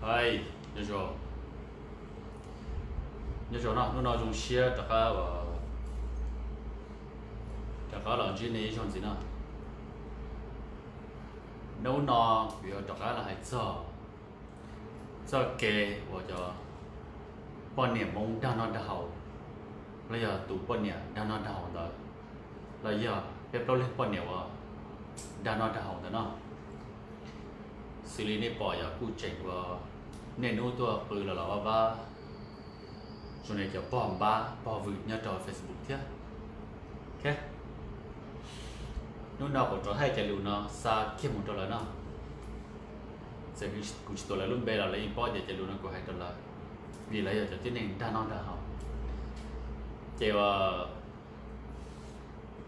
Hais, nyob zoo, nyob zoo no, hnub no zoo siab rov qab, rov qab los ntsib nej ib zaug ntxiv no. Hnub no kuv yuav rov qab los hais txog txoj kev uas cov poj niam Hmoob dag noj dag haus, los yog tus poj niam dag noj dag haus ntawd, los yog peb plaub leeg poj niam uas dag noj dag haus ntawd no. Xws li nej pom yog kuj tseem ua niaj hnub tuaj qw los los vaj vab zoo li cov pog npab pog vwm nyob rau Facebook thiab. Hnub no kuv rov hais cov lus no xa kiag mus rau lawv no. Txawm kuv tsis tuav lawv lub npe los lawv yeej paub tias cov lus no kuv hais rau lawv, vim lawv yog cov tib neeg dag noj dag haus. Ces uas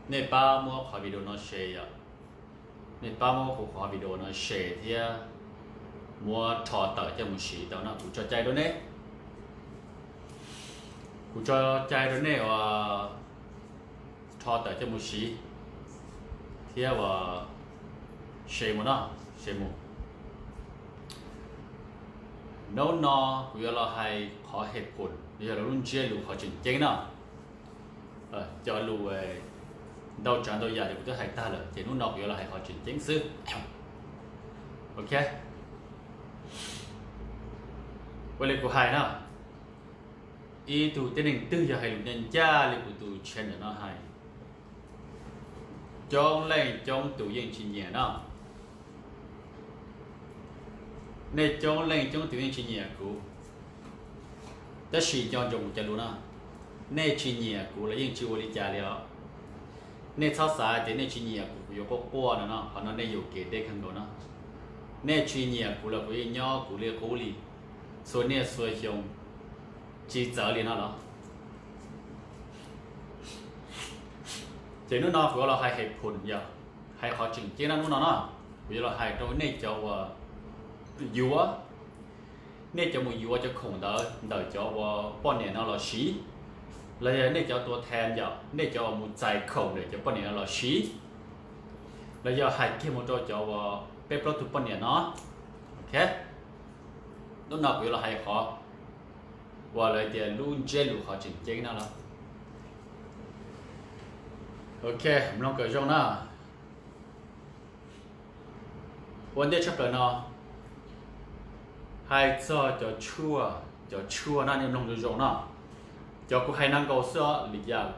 nej pab muab qhov video no share yom, nej pab muab kuv qhov video no share thiab muab rho tawm coj mus siv tau no, kuv tso cai rau nej. Kuv tso cai rau nej uas rho tawm coj mus siv thiab uas share mus no, share mus. Hnub no kuv yuav los hais qhov hais phum, yog lub ntsiab lus qhov tseem ceeb no. Cov lus ntau tsav ntau yam ces kuv twb hais tag lawm, ces hnub no kuv yuav los hais qhov tseem ceeb xwb. Ok, ua li kuv hais na, ib tug tib neeg twg yog hais lus ncaj ncaj li kuv tus channel no hais, coob leej coob tus yeej tsis nyiam no. Nej coob leej coob tus yeej tsis nyiam kuv, tab sis nco ntsoov kuv cov lus no, nej tsis nyiam kuv los yeej tsis ua li cas li os. Nej txhob xav tias nej tsis nyiam kuv, kuv yuav quaj quaj no no, qhov no nej yuam kev deb kawg nkaus no. Nej tsis nyiam kuv los kuv yeej nyob kuv li qub li, txhua niaj txhua xyoo, tsis txawv li no los. Ces hnub no kuv yuav los hais hais phum yog hais qhov tseem ceeb no hnub no no. Kuv yuav los hais rau nej cov uas yuav, nej cov mus yuav cov khoom ntawd ntawm cov uas poj niam no los siv, los yog nej cov tua thas yom, nej cov uas mus txais khoom ntawm cov poj niam no los siv, los yog hais kiag mus rau cov uas peb plaub tug poj niam no. Ok, hnub no kuv yuav los hais qhov uas lawv tias lub ntsiab lus qhov tseem ceeb no los. Ok, mloog kom zoo na. Ua ntej tshaj plaws no, hais txog cov tshuaj, cov tshuaj no nej mloog zoo zoo no. Cov kuv hais no nkaus xwb os, li cas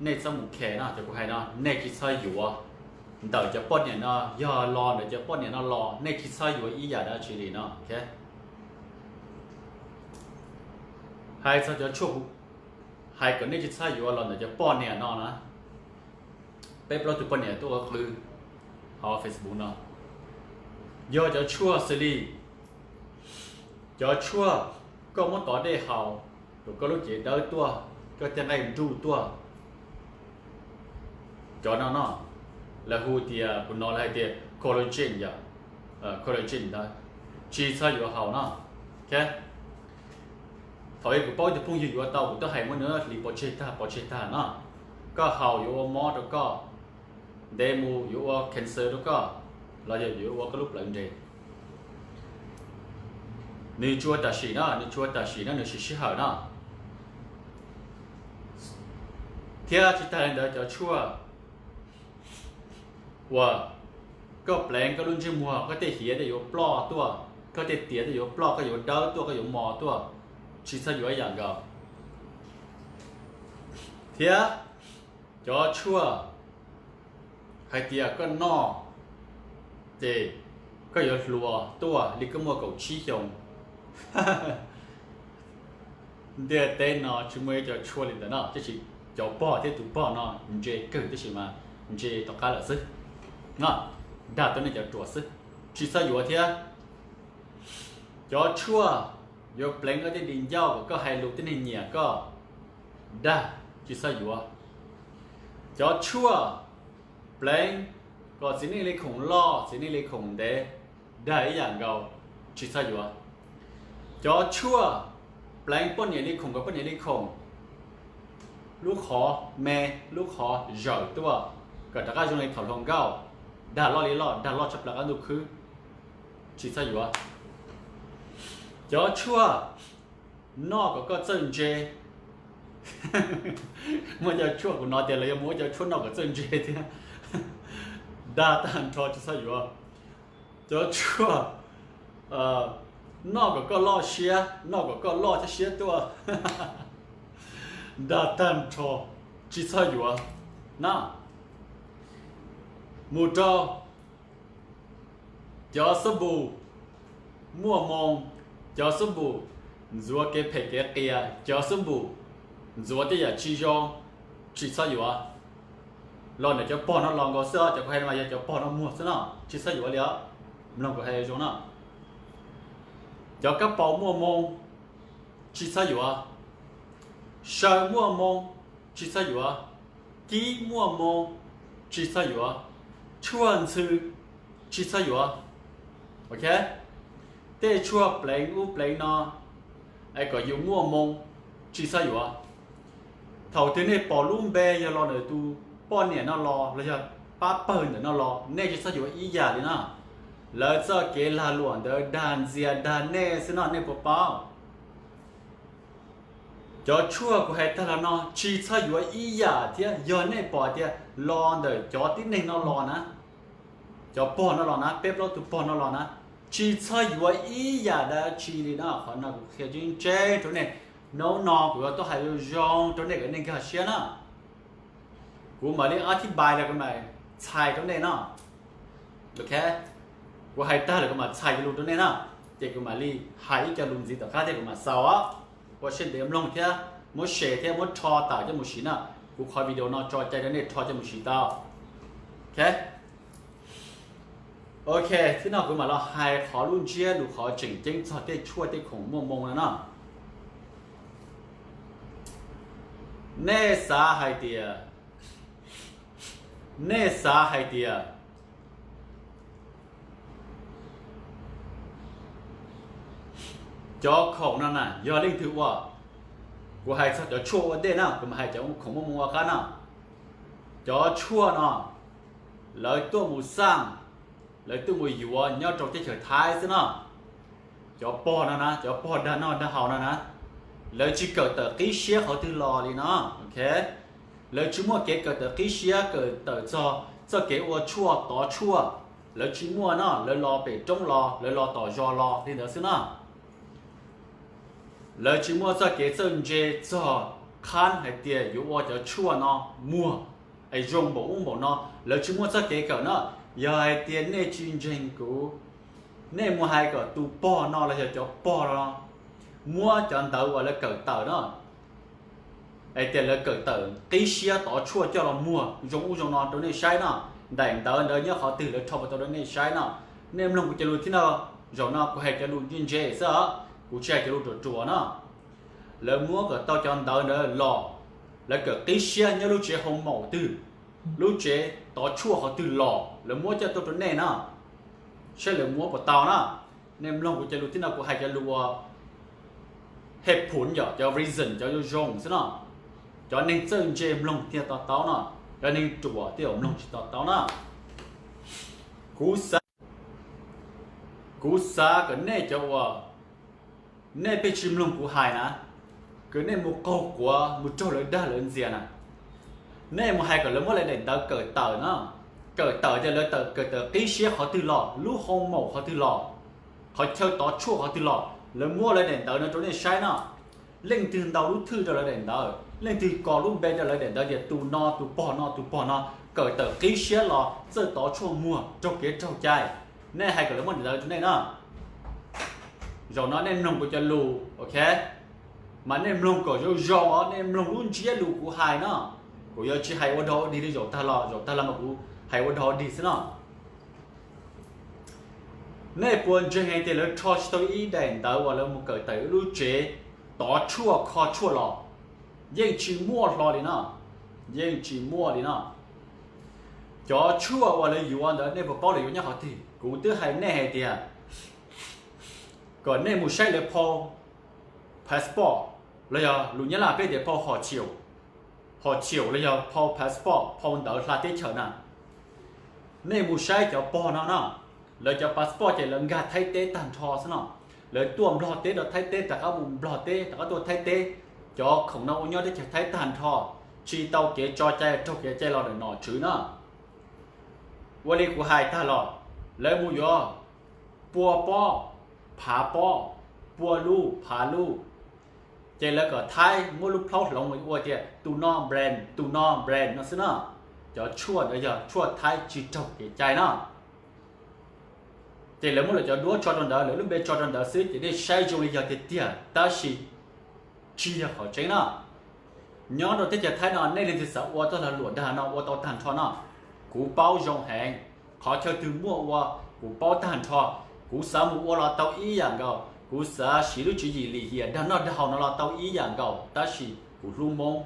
nej txhob mus khe no, cov kuv hais no nej tsis txhob yuav. Ntawm cov poj niam no, yog los ntawm cov poj niam no los nej tsis txhob yuav ib yam dab tsi li no. Hais txog cov tshuaj, hais kom nej tsis txhob yuav los ntawm cov poj niam no na. Peb plaub tug poj niam tuaj ua qw hauv Facebook no, yog cov tshuaj xws li cov tshuaj koj muab tov dej haus, kom koj lub cev dawb tuaj, koj tej nqaij nruj tuaj. Cov no no, lawv hu tias, kuv hnov lawv hais tias collagen yom, collagen ntawd, tsis txhob yuav haus no. Thaum ub kuv paub ib tug phooj ywg yuav tau, kuv twb hais muab nws hliv pov tseg tag pov tseg tag no. Koj haus yuav ua mob rau koj, ntev mus yuav ua cancer rau koj, los yog yuav ua koj lub plawv nres. Nws tsuas tam sim no, nws tsuas tam sim no, nws siv sij hawm no. Thiab tsis tag li ntawd, cov tshuaj uas koj pleev koj lub ntsej muag, koj tej hiav tej yuav ploj tuaj, koj tej tiam tej yuav ploj, koj yuav dawb tuaj, koj yuav mos tuaj, tsis txhob yuav ib yam nkaus. Thiab cov tshuaj hais tias koj noj ces koj yuav hluas tuaj li koj muaj kaum tsib xyoo. Ntiaj teb no tsis muaj ib co tshuaj li ntawd no, tab sis cov pog thiab tus pog no ntse kawg, tab sis mas ntse tom qab lawm xwb. Dag tuaj nej cov ruam xwb, tsis txhob yuav thiab. Cov tshuaj yuav pleev koj tej di ncauj kom koj hais lus tib neeg nyiam koj, dag, tsis txhob yuav. Cov tshuaj pleev kom txiv neej li khoom loj, txiv neej li khoom ntev, dag ib yam nkaus, tsis txhob yuav. Cov tshuaj pleev poj niam li khoom kom poj niam li khoom, lub qhov me, lub qhov zawm tuaj, kom rov qab zoo li thaum hluas nkauj, dag loj li loj, dag loj tshaj plaws qab ntuj khwb, tsis txhob yuav. Cov tshuaj noj kom koj txawj ntse. Muaj cov tshuaj kuv hnov tias lawv yuav muab cov tshuaj noj kom txawj ntse thiab. Dag tag nrho tsis txhob yuav. Cov tshuaj noj kom koj loj siab, noj kom koj loj thiab siab tuaj. Dag tag nrho tsis txhob yuav na. Mus rau cov xab npum muaj moo, cov xab npum ntxuav kev phem kev qias, cov xab npum ntxuav tej yam tsis zoo, tsis txhob yuav. Los ntawm cov pog no los nkaus xwb os, cov kuv hais no mas yog cov pog no muag xwb no, tsis txhob yuav li os. Mloog kuv hais zoo no. Cov kab paus muaj moo, tsis txhob yuav. Saw muaj moo, tsis txhob yuav. Kib muaj moo, tsis txhob yuav. Tshuaj ntxhw, tsis txhob yuav. Ok, tej tshuaj pleev ub pleev no es kom yus muaj moo, tsis txhob yuav. Thaum twg nej pom lub npe yog los ntawm tus poj niam no los los yog pab pawg ntawm no los, nej tsis txhob yuav ib yam li no. Lawv txoj kev lag luam ntawd dag ntxias dag nej xwb no, nej puas paub? Cov tshuaj kuv hais tag los no tsis txhob yuav ib yam thiab. Yog nej pom tias los ntawm cov tib neeg no los na, cov pog no los na, peb plaub tus pog no los na, tsis txhob yuav ib yam dab tsi li na. Qhov no kuv qhia tseeb tseeb rau nej. Hnub no kuv yuav tuaj hais zoo zoo rau nej kom nej nkag siab na. Kuv mam li ob thib npai los kuv mam txhais rau nej no. Ok, kuv hais tag lawm kuv mam txhais cov lus rau nej na. Ces kuv mam li hais ib co lus ntxiv tom qab thiab kuv mam xaus os. Ua siab ntev mloog thiab muab share thiab muab rho tawm coj mus siv na. Kuv qhov video no tso cai rau nej rho coj mus siv tau. Ok, ok, thiab no kuv mam los hais qhov lub ntsiab lus qhov tseem ceeb txog tej tshuaj tej khoom muaj moo no no. Nej xav hais tias, nej xav hais tias cov khoom no na yog leej twg ua? Kuv hais txog cov tshuaj ua ntej na, kuv mam hais cov khoom muaj moo ua qab na. Cov tshuaj no lawv tuaj mus xaj, lawv tuaj mus yuav nyob rau teb chaws Thaib xwb no. Cov pog no na, cov pog dag noj dag haus no na, lawv tsis kawm tawm qib siab qhov twg los li no. Ok, lawv tsis muaj kev kawm tawm qib siab, kawm tawm txog txoj kev ua tshuaj tov tshuaj, lawv tsis muaj no, lawv los pem roob los, lawv los tom zos los li ntawd xwb no. Lawv tsis muaj txoj kev txawj ntse txog qhab hais tias yuav ua cov tshuaj no muag es zoo npaum ub npaum no, lawv tsis muaj txoj kev kawm no. Yog hais tias nej tsis ntseeg kuv, nej mus hais kom tus pog no los yog cov pog no muab cov ntawv uas lawv kawm tawm no, hais tias lawv kawm tawm qib siab tov tshuaj coj los muag zoo ub zoo no rau nej saib no, daim ntawv ntawd nyob qhov twg lawv rho tau rau nej saib no. Nej mloog kuv cov lus thiab no, zaum no kuv hais cov lus ntse ntse xwb os, kuv tsis hais cov lus ruam ruam no. Lawv muab kom tau cov ntawv ntawd los, lawv kawm qib siab nyob lub tsev hoo maum twg, lub tsev tov tshuaj qhov twg los lawv muab coj tuaj rau nej na, saib lawv muab puas tau na. Nej mloog kuv cov lus thiab no, kuv hais cov lus ua hej phum yom, cov reason cov zoo zoo xwb no. Cov neeg txawj ntse mloog thiaj to taub no, cov neeg ruam thiaj mloog tsis to taub na. Kuv xav, kuv xav kom nej cov uas nej pheej tsis mloog kuv hais na, kom nej mus qaug quav mus raug lawv dag lawv ntxias na. Nej mus hais kom lawv muab lawv daim ntawv kawm tawm no, kawm tawm tias lawv kawm tawm qib siab qhov twg los, lub hoo maum qhov twg los, qhov chaw tov tshuaj qhov twg los, lawv muab lawv daim ntawv no rau nej saib no. Leej twg ntau lub thwj rau lawv daim ntawv, leej twg kos lub npe rau lawv daim ntawv tias tus no tus pog no tus pog no kawm tawm qib siab los txawj tov tshuaj muag raug kev raug cai. Nej hais kom lawv muab daim ntawv rau nej na. Zaum no nej mloog kuv cov lus, ok, mas nej mloog kom zoo zoo os, nej mloog lub ntsiab lus kuv hais no. Kuv yuav tsis hais ua dog ua dig li zaum tag los, zaum tag los mas kuv hais ua dog ua dig xwb no. Nej puas ntseeg hais tias lawv rho tsis tau ib daim ntawv uas lawv mus kawm tawm lub tsev tov tshuaj kho tshuaj los? Yeej tsis muaj hlo li no, yeej tsis muaj li no. Cov tshuaj uas lawv yuav ntawd nej puas paub lawv yuav nyob qhov twg? Kuv twb hais nej hais tias kom nej mus saib lawv phau passport, los yog lus Nyab Laj peb tias phau hom chiaum, hom chiaum los yog phau passport, phau ntawv hla teb chaws na. Nej mus saib cov pog no no, lawv cov passport ces lawv nkag Thaib teb tag nrho xwb no. Lawv tuaj Nplog teb rau Thaib teb, rov qab mus Nplog teb, rov qab tuaj Thaib teb. Cov khoom no ua nyob teb chaws Thaib tag nrho, tsis tau kev tso cai, raug kev cai los ntawm nom tswv na. Ua li kuv hais tag los, lawv mus yuav pua pob, phav pob, pua lub, phav lub, ces lawv kom Thaib muab lub plaub hloov mus ua tias tus no brand, tus no brand no xwb na. Cov tshuaj ntawd yog tshuaj Thaib tsis raug kev cai na. Ces lawv muab lawv cov duab tso rau ntawd, lawv lub npe tso rau ntawd xwb, ces nej saib zoo li yog tiag tiag, tab sis tsis yog qhov tseeb na. Nyob rau teb chaws Thaib no nej leej twg xav ua txoj lag luam dag no ua tau tag nrho no, kuv paub zoo heev. Qhov chaw twg muaj ua, kuv paub tag nrho. Kuv xav mus ua los tau ib yam nkaus, kuv xav siv lub tswv yim lim hiam dag noj dag haus no los tau ib yam nkaus, tab sis kuv hlub Hmoob,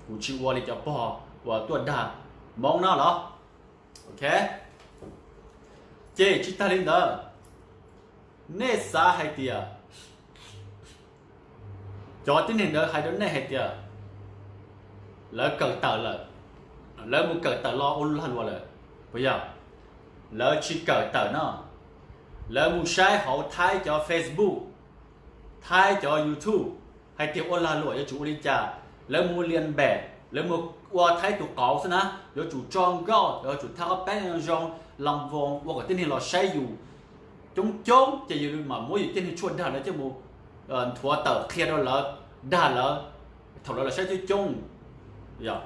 kuv tsis ua li cov pog uas tuaj dag Hmoob no los. Ok, ces tsis tag li ntawd, nej xav hais tias cov tib neeg ntawd hais rau nej hais tias lawv kawm tawm lawm, lawv mus kawm tawm los ua lag luam lawm, puas yog? Lawv tsis kawm tawm no. Lawv mus saib hauv Thaib cov Facebook, Thaib cov YouTube hais tias ua lag luam yuav tsum ua li cas, lawv mus lias npem, lawv mus ua Thaib tus qauv xwb na, yuav tsum tso nkauj, yuav tsum thaj qab peeb zoo, lam voos ua kom tib neeg los saib yus coob coob, ces yus mam muab yus tib neeg tshuaj dag ntawd coj mus nthuav tawm qhia rau lawv, dag lawv, thaum lawv los saib coob coob.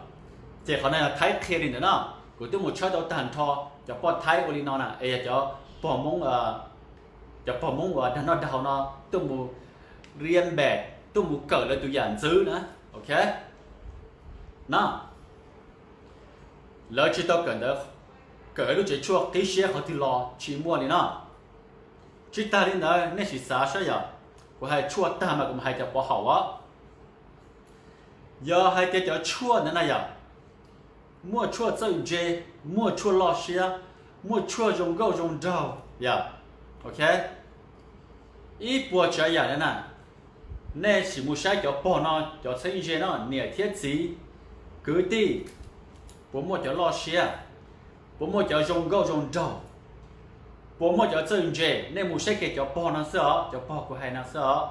Ces qhov no yog Thaib qhia li ntawd na. Kuv twb mus tshawb tau tag nrho cov poj Thaib ua li no na, es yog cov pog Hmoob, cov pog Hmoob uas dag noj dag haus no tuaj mus lias npem, tuaj mus kawm lawv tus yam ntxwv na. Ok, na, lawv tsis tau kawm ntawd, kawm lub tsev tshuaj qib siab qhov twg los tsis muaj li no. Tsis tag li ntawd, nej sim xav saib yom, kuv hais tshuaj tag mas kuv mam hais cov pov haum os. Yog hais tias cov tshuaj ntawd na yom, muaj tshuaj txawj ntse, muaj tshuaj loj siab, muaj tshuaj zoo nkauj zoo nraug yom. Ok, ib puas tsav yam ntawd na, nej sim mus saib cov pog no, cov txheeb ze no, niam thiab txiv, kwv tij, puas muaj cov loj siab, puas muaj cov zoo nkauj zoo nraug, puas muaj cov txawj ntse? Nej mus saib kiag cov pog no xwb os, cov pog kuv hais no xwb os.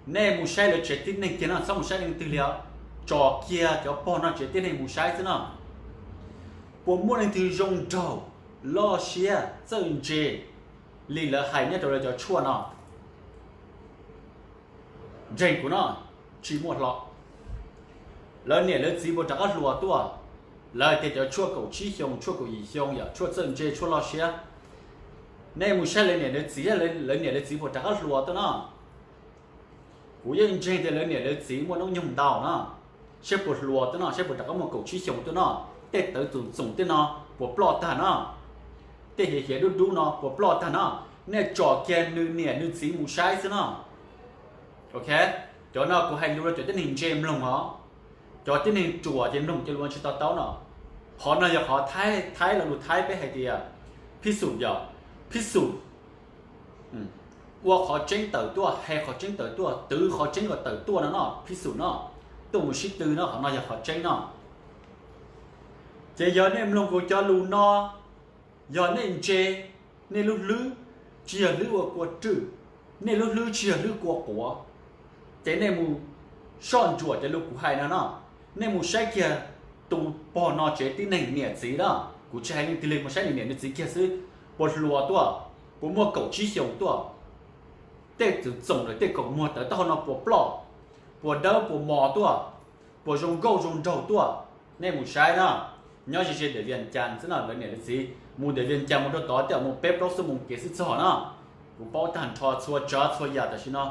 Nej mus saib lawv tsev tib neeg kiag no, txhob mus saib leej twg li os. Tsom kiag cov pog no tsev tib neeg mus saib xwb no. Puas muaj leej twg zoo nraug, loj siab, txawj ntse li lawv hais nyob rau lawv cov tshuaj no? Ntseeg kuv no, tsis muaj hlo. Lawv niam lawv txiv puas rov qab hluas tuaj? Lawv tias cov tshuaj kaum tsib xyoo, tshuaj kaum yim xyoo yom, tshuaj txawj ntse, tshuaj loj siab. Nej mus saib lawv niam lawv txiv, lawv niam lawv txiv puas rov qab hluas tuaj no? Kuv yeej ntseeg tias lawv niam lawv txiv muaj hnub nyoog ntau no, saib puas hluas tuaj no, saib puas rov qab muaj kaum tsib xyoo tuaj no. Tej tawv txoom txoom tej no puas ploj tag no? Tej hiav hiav dub dub no puas ploj tag no? Nej tsom kiag nws niam nws txiv mus saib xwb no. Ok, cov no kuv hais lus rau cov tib neeg ntse mloog os. Cov tib neeg ruam ces mloog cov lus no tsis to taub no. Qhov no yog qhov Thaib, Thaib lo lus Thaib peb hais tias phij xum yom, phij xum. Ua qhov tseeb tawm tuaj, hais qhov tseeb tawm tuaj, twv qhov tseeb kom tawm tuaj no no, phij xum no. Tuaj mus sib tw no, qhov no yog qhov tseeb no. Ces yog nej mloog kuv cov lus no, yog nej ntse, nej lub hlwb tsis yog hlwb ua kua rwj, nej lub hlwb tsis yog hlwb kua quav, ces nej mus soj ntsuam cov lus kuv hais no no. Nej mus saib kiag tus pog no tsev tib neeg niam txiv na, kuv tsis hais leej twg li, mus saib nws niam nws txiv kiag xwb. Puas hluas tuaj? Puas muaj kaum tsib xyoos tuaj? Tej txwv txoom lawm, tej kaum muag tawv taub hau no puas ploj, puas dawb puas mos tuaj, puas zoo nkauj zoo nraug tuaj? Nej mus saib na. Nyob ze ze ntiam Vias Cas xwb no, lawv niam lawv txiv mus ntiam Vias Cas mus rau tod tej zaum mus peb plaub xuab moos kev xwb txog na. Kuv paub tag nrho txhua tsav txhua yam tam sim no.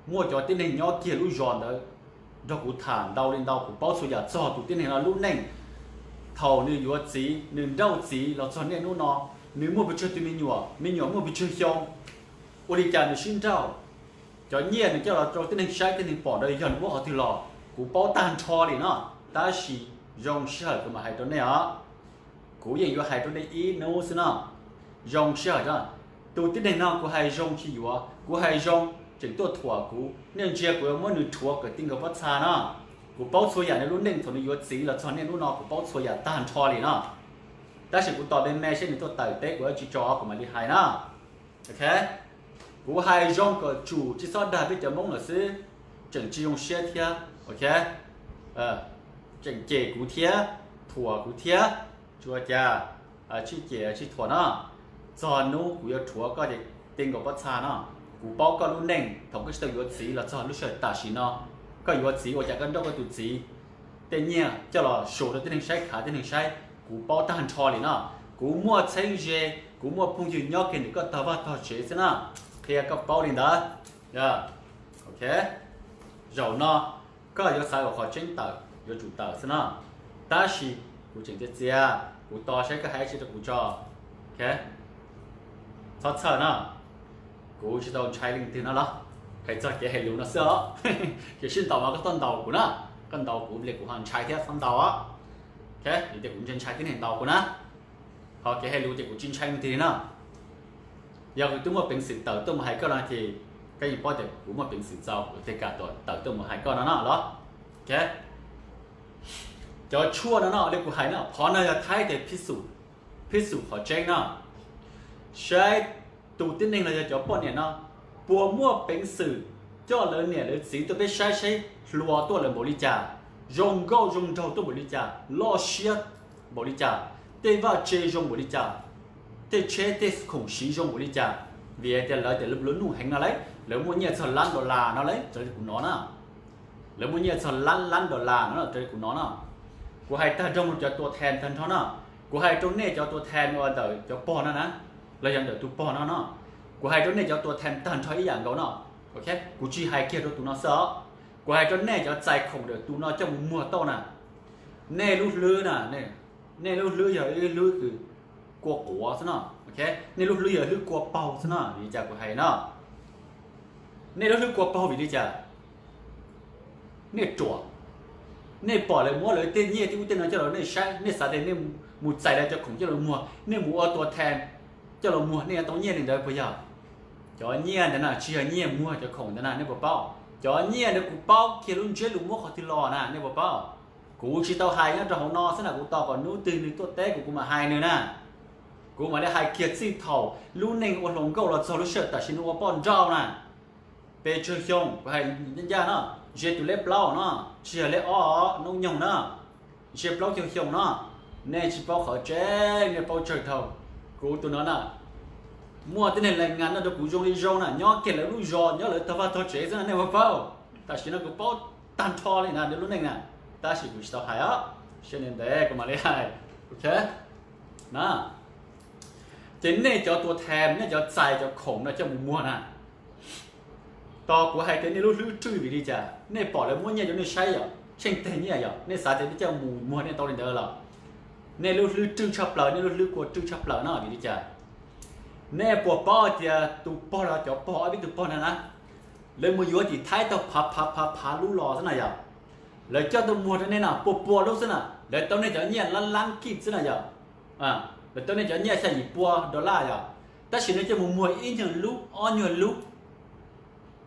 Muaj cov tib neeg nyob kiag lub zos ntawd nrog kuv tham ntau li ntau, kuv paub txhua yam txog tus tib neeg no lub neej. Thaum nws yuav txiv, nws nrauj txiv los txog niaj hnub no, nws muaj pes tsawg tus me nyuam, me nyuam muaj pes tsawg xyoo, ua li cas nws sib nrauj. Cov nyiaj nws coj los rau tib neeg saib tib neeg pom ntawd yog nws muab qhov twg los, kuv paub tag nrho li no. Tab sis zoo sij hawm kuv mam hais rau nej os. Kuv yeej yuav hais rau nej ib hnub xwb no. Zoo sij hawm no, tus tib neeg no kuv hais zoo tsis yuav, kuv hais zoo tseem tuaj thuam kuv, nej ntsia kuv yuav muab nws rhuav kom ti nkaus pob txha no. Kuv paub txhua yam nws lub neej thaum nws yuav txiv los txog niaj hnub no, kuv paub txhua yam tag nrho li no. Tab sis kuv tos me me seb nws tuaj tawm teb kuv yuav tsis tso kuv mam li hais na. Ok, Kuv hais zoo kom tsum tsis txhob dag peb cov Hmoob lawm xwb, tseem tsis zoo siab thiab, ok? Tseem cem kuv thiab, thuam kuv thiab, tsis ua cas, tsis cem tsis thuam no. Txog hnub kuv yuav rhuav koj ces ti nkaus pob txha no. Kuv paub koj lub neej thaum koj tsis tau yuav txiv los txog lub sij hawm tam sim no. Koj yuav txiv ua cas koj nrauj koj tus txiv tej nyiaj coj los su rau tib neeg saib, khav tib neeg saib, kuv paub tag nrho li no. Kuv muaj txheeb ze, kuv muaj phooj ywg nyob kiag ntawm koj tog vaj tog tsev xwb na. Qhia koj paub li ntawd. Ok, zaum no koj yuav xav kom qhov tseeb tawm yuav tsum tawm xwb no. Tab sis kuv tseem txias txias, kuv tos saib koj hais tsi rau kuv tso. Ok, txhob txhawj no. Kuv tsis tau ntshai leej twg no los, hais txog kev hais lus no xwb os. Kev sib ntaus mas koj tuaj ntaus kuv na, koj ntaus kuv li kuv ho ntshai thiab txhob ntaus. Ok, vim tias kuv ntshai ntshai tib neeg ntaus kuv na. Ho kev hais lus ces kuv tsis ntshai leej twg no. Yog kuv twb muaj peev xwm tawm tuaj mus hais koj no ces koj yeej paub tias kuv muaj peev xwm txaus kuv thiaj kam tawm tuaj mus hais koj no no los. Ok, cov tshuaj no no li kuv hais no, qhov no yog Thaib tias phij xum, phij xum qhov tseeb no. Saib tus tib neeg los yog cov poj niam no puas muaj peev xwm coj lawv niam lawv txiv tuaj peb saib saib hluas tuaj lawm npaum li cas, zoo nkauj zoo nraug tuaj npaum li cas, loj siab npaum li cas, tej vaj tse zoo npaum li cas, tej tsheb tej khoom siv zoo npaum li cas. Vim hais tias lawv tias lub nuj heev no lauj, lawv muaj nyiaj txog lab dollar no lauj, raws li kuv hnov na. Lawv muaj nyiaj txog lab lab dollar no raws li kuv hnov no. Kuv hais tag nrho mus cov tua thas tag nrho no. Kuv hais rau nej cov tua thas uas ntawm cov pog no na, los yog ntawm tus pog no no. Kuv hais rau nej cov tua thas tag nrho ib yam nkaus no. Ok, kuv tsis hais kiag rau tus no xwb os. Kuv hais rau nej cov txais khoom ntawm tus no coj mus muag tau na. Nej lub hlwb na, nej lub hlwb yog ib lub kua quav xwb no. Ok, nej lub hlwb yog hlwb kua paug xwb no, vim li cas kuv hais no? Nej lub hlwb kua paug vim li cas? Nej ruam. Nej pom lawv muab lawv tej nyiaj tej ub tej no coj los nej saib, nej xav tias nej mus txais lawv cov khoom coj los muag, nej mus ua tua thas coj los muag, nej yuav tau nyiaj li ntawd puas yog? Cov nyiaj ntawd na tsis yog nyiaj muag cov khoom ntawd na, nej puas paub? Cov nyiaj ntawd kuv paub kiag lub ntsiab lus muab qhov twg los na, nej puas paub? Kuv tsis tau hais nyob rau hauv no xwb na, kuv tos kom hnub twg nws tuaj teb kuv, kuv mam hais nws na. Kuv mam li hais kiag txij thaum lub neej ua hluas nkauj los txog lub sij hawm tam sim nws ua poj nrauj na. Pes tsawg xyoo kuv hais ncaj ncaj no, ze tus lej plaub no, tsis yog lej ob, noob nyoog na, ze plaub caug xyoo no. Nej tsis paub qhov tseeb, nej paub tsawg dhau. Kuv tus no na, muaj tib neeg lais ngas no rau kuv zoo li zoo na, nyob kiag lawv lub zos, nyob lawv tog vaj tog tsev xwb na, nej puas paub? Tam sim no kuv paub tag nrho li na nws lub neej na, tab sis kuv tsis tau hais os, seb ntev ntev kuv mam li hais. Ok na, ces nej cov tua thas, nej cov txais cov khoom no coj mus muag na, tos kuv hais tias nej lub hlwb rwj vim li cas? Nej pom lawv muab nyiaj rau nej saib yom, tsheej teg nyiaj yom, nej xav tias nej coj mus muag nej tau li ntawd los? Nej lub hlwb rwj tshaj plaws, nej lub hlwb kua rwj tshaj plaws no vim li cas? Nej puas paub hais tias tus pog los cov pog, ob peb tus pog no na, lawv mus yuav tim Thaib tau phav phav phav phav lub los xwb na yom. Lawv coj tuaj muag rau nej no puas pua lub xwb na, lawv tau nej cov nyiaj lab lab kij xwb na yom. Lawv tau nej cov nyiaj xya yim pua dollar yom, tab sis nej coj mus muag ib nyuag lub ob nyuag lub.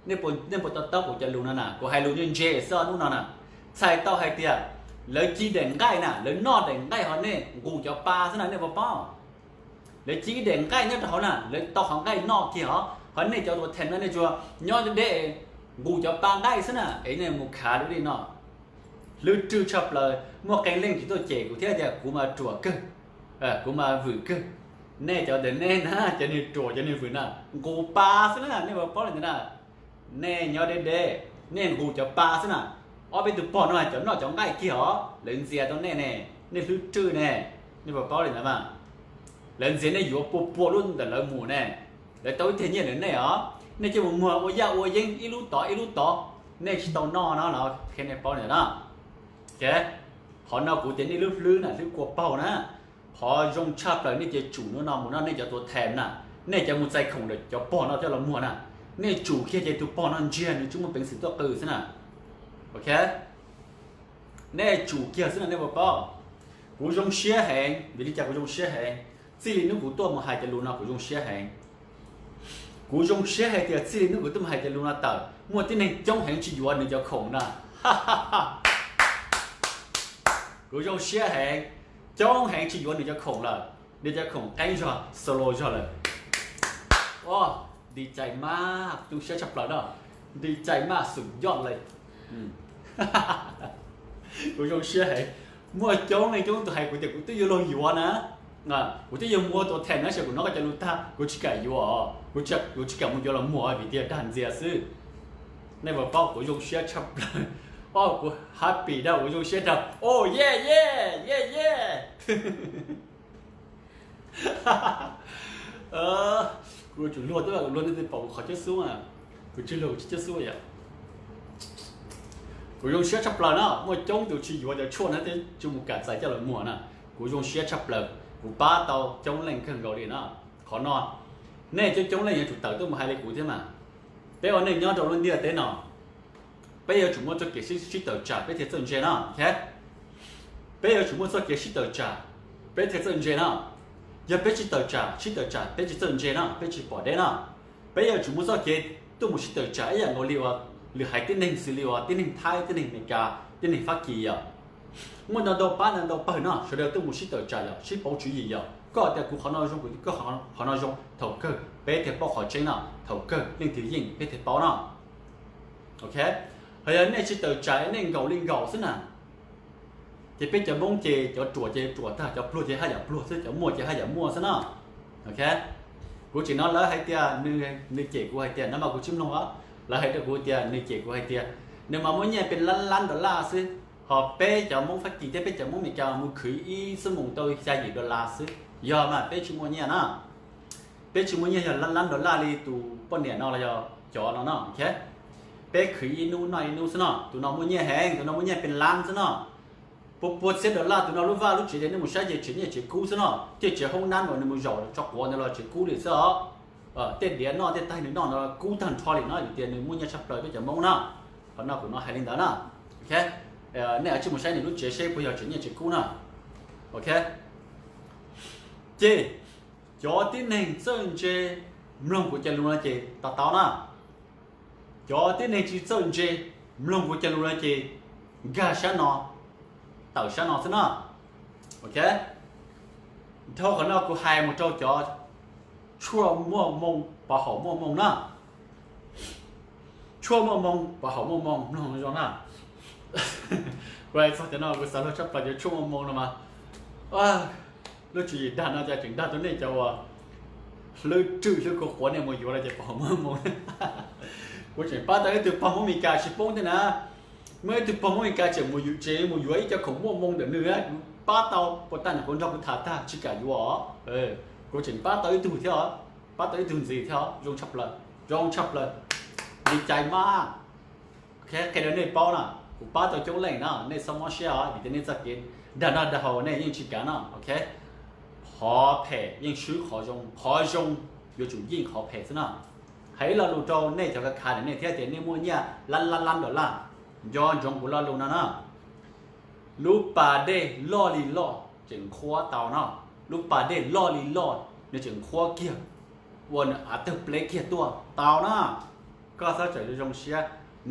Nej puas to taub kuv cov lus no na? Kuv hais lus ntse ntse xwb hnub no na. Txhais tau hais tias lawv ci daim nqaij na, lawv noj daim nqaij ho nej nqus cov pa xwb na, nej puas paub? Lawv ci ib daim nqaij nyob rau hauv na, lawv tau qhov nqaij noj kiag os, ho nej cov tua thas no nej tsuas nyob deb deb nqus cov pa nqaij xwb na, es nej mus khav lub li no. Hlwb rwj tshaj plaws, muaj qee leej tsis tuaj cem kuv thiab tias kuv mas ruam kawg, kuv mas vwm kawg. Nej cov ntawm nej na, cov niag ruam cov niag vwm na, nqus pa xwb na, nej puas paub li ntawd na? Nej nyob deb deb, nej nqus cov pa xwb na. Ob peb tus pog no cov noj cov nqaij kiag os, lawv ntxias tau nej ne, nej hlwb rwj ne, nej puas paub li ntawd mas? Lawv ntxias nej yuav pua pua lub ntawm lawv mus ne, lawv tau ib teg nyiaj ntawm nej os, nej coj mus muag ua yaj ua yeeb ib lub tod ib lub tod, nej tsis tau noj no los qhia nej paub li ntawd na. Qhov no kuv tias nej lub hlwb na, hlwb kua paug na. Qhov zoo tshaj plaws nej cia tsum hnub no mus no, nej cov tua thas na, nej cov mus txais khoom ntawm cov pog no coj los muag na, nej tsum kiag ces tus pog no ntsiag nws tsis muaj peev xwm tuaj qw xwb na. Ok, nej tsum kiag xwb na, nej puas paub? Kuv zoo siab heev, vim li cas kuv zoo siab heev? Txij li hnub kuv tuaj mus hais cov lus no kuv zoo siab heev. Kuv zoo siab hais tias txij li hnub kuv tuaj mus hais cov lus no tawm, muaj tib neeg coob heev tsis yuav nws cov khoom na. Kuv zoo siab heev, coob heev tsis yuav nws cov khoom lawm, nws cov khoom qeeb zog, solo zog lawm. Nti cai maj, zoo siab tshaj plaws na. Nti cai maj xum yoj lawm. Kuv zoo siab heev. Muaj coob leej coob tus hais kuv tias kuv twb yuav luag yuav na, kuv twb yuav muag tus them na, tab sis kuv hnov koj cov lus tag kuv tsis kam yuav, kuv tsis kam mus yuav los muag vim tias dag ntxias xwb. Nej puas paub kuv zoo siab tshaj plaws. O, kuv happy dag, kuv zoo siab dag. O, yeah yeah yeah yeah. Kuv yuav tsum luag twb, kuv luag nej thiaj pom kuv qhov cab xub. Kuv tsis luag kuv tsis cab xub yom. Kuv zoo siab tshaj plaws na, muaj coob tus tsis yuav cov tshuaj na thiab tsis mus kam txais coj los muag na. Kuv zoo siab tshaj plaws, kuv pab tau coob leej kawg nkaus li na. Qhov no nej coob coob leej yuav tsum tawm tuaj mus hais li kuv thiab mas. Peb ua neej nyob rau lub ntiaj teb no, peb yuav tsum muaj txoj kev sib, sib tawm tsam peb thiaj txawj ntse na. Peb yuav tsum muaj txoj kev sib tawm tsam peb thiaj txawj ntse na. Yog peb tsis tawm tsam, sib tawm tsam peb tsis txawj ntse na, peb tsis pom deb na. Peb yuav tsum muaj txoj kev tuaj mus sib tawm tsam ib yam nkaus li uas lwm haiv tib neeg xws li uas tib neeg Thaib, tib neeg Amelikas, tib neeg Fab Kis yom. Muaj ntau ntau pab ntau ntau pawg no sawv daws tuaj mus sib tawm tsam yom, sib pauv tswv yim yom. Koj tias kuv qhov no zoo, kuv tias koj qhov no zoo, thaum kawg peb thiaj paub qhov tseeb no, thaum kawg leej twg yeej peb thiaj paub no. Ok, ho yog nej tsis tawm tsam nej nkaum li nkaum xwb na, ces peb cov Hmoob ces cov ruam ces ruam tag, cov pluag ces haj yam pluag xwb, cov muaj ces haj yam muaj xwb na. Ok, kuv tseem hnov lawv hais tias nws, nws cem kuv hais tias, no mas kuv tsis mloog os, lawv hais rau kuv tias nws cem kuv hais tias nws mas muaj nyiaj pes lab lab dollar xwb, ho peb cov Hmoob Fab Kis thiab peb cov Hmoob Amelikas mus khwv ib xuab moos tau xya yim dollar xwb. Yog mas peb tsis muaj nyiaj na. Peb tsis muaj nyiaj yog lab lab dollar li tus poj niam no los yog cov no no. Peb khwv ib hnub noj ib hnub xwb no. Tus no muaj nyiaj heev, tus no muaj nyiaj pes lab xwb no. Pua pua txhiab dollar, tus no lub vaj lub tsev ces nej mus saib ces tsev nyiaj tsev kub xwb no. Tej tsev hoob nab uas nws mus zaum tso quav ntawd los tsev kub li xwb os. Tej diav noj tej taig nws noj ntawd kub tag nrho li no, vim tias nws muaj nyiaj tshaj plaws peb cov Hmoob na. Qhov no kuv no hais li ntawd na. Nej cia li mus saib nws lub tsev seb puas yog tsev nyiaj tsev kub na. Ok, ces cov tib neeg txawj ntse mloog kuv cov lus no ces to taub na. Cov tib neeg tsis txawj ntse mloog kuv cov lus no ces nkag sab no, tawm sab no xwb na. Ok, dhau qhov no kuv hais mus rau cov tshuaj muaj moo pov haum muaj moo na. Tshuaj muaj moo pov haum muaj moo, mloog zoo na. Kuv hais txog cov no kuv xav luag tshaj plaws cov tshuaj muaj moo no mas. Lub tswv yim dag no ces tseem dag rau nej cov uas hlwb rwj hlwb kua quav nej mus yuav los ces pov haum muaj moo. Kuv tseem pab tau ib tug pog Hmoob Amelikas tsis poob thiab na. Muaj ib tug pog Hmoob Amelikas tseem mus yuav, tseem mus yuav ib co khoom muaj moo ntawm nws, kuv pab tau puas tag nws kuv nrog kuv tham tag tsis kam yuav os. Kuv tseem pab tau ib tug thiab os, pab tau ib tug ntxiv thiab os, zoo tshaj plaws, zoo tshaj plaws, nti cai maj. Qhia rau nej paub na, kuv pab tau coob leej na, nej txhob mob siab os, vim tias nej txoj kev dag noj dag haus nej yeej tsis kav no. Ok, qhov phem yeej swb qhov zoo, qhov zoo yuav tsum yeej qhov phem xwb na. Hais ib lo lus rau nej cov khav khav ntawm nej thiab tias nej muaj nyiaj lab lab lab dollar, nco ntsoov kuv lo lus no na. Lub pas dej loj li loj tseem nqhuab tau no, lub pas dej loj li loj nws tseem nqhuab kiag, ua nws av tawg pleb kiag tuaj tau na. Koj txhob txawm yuav zoo siab,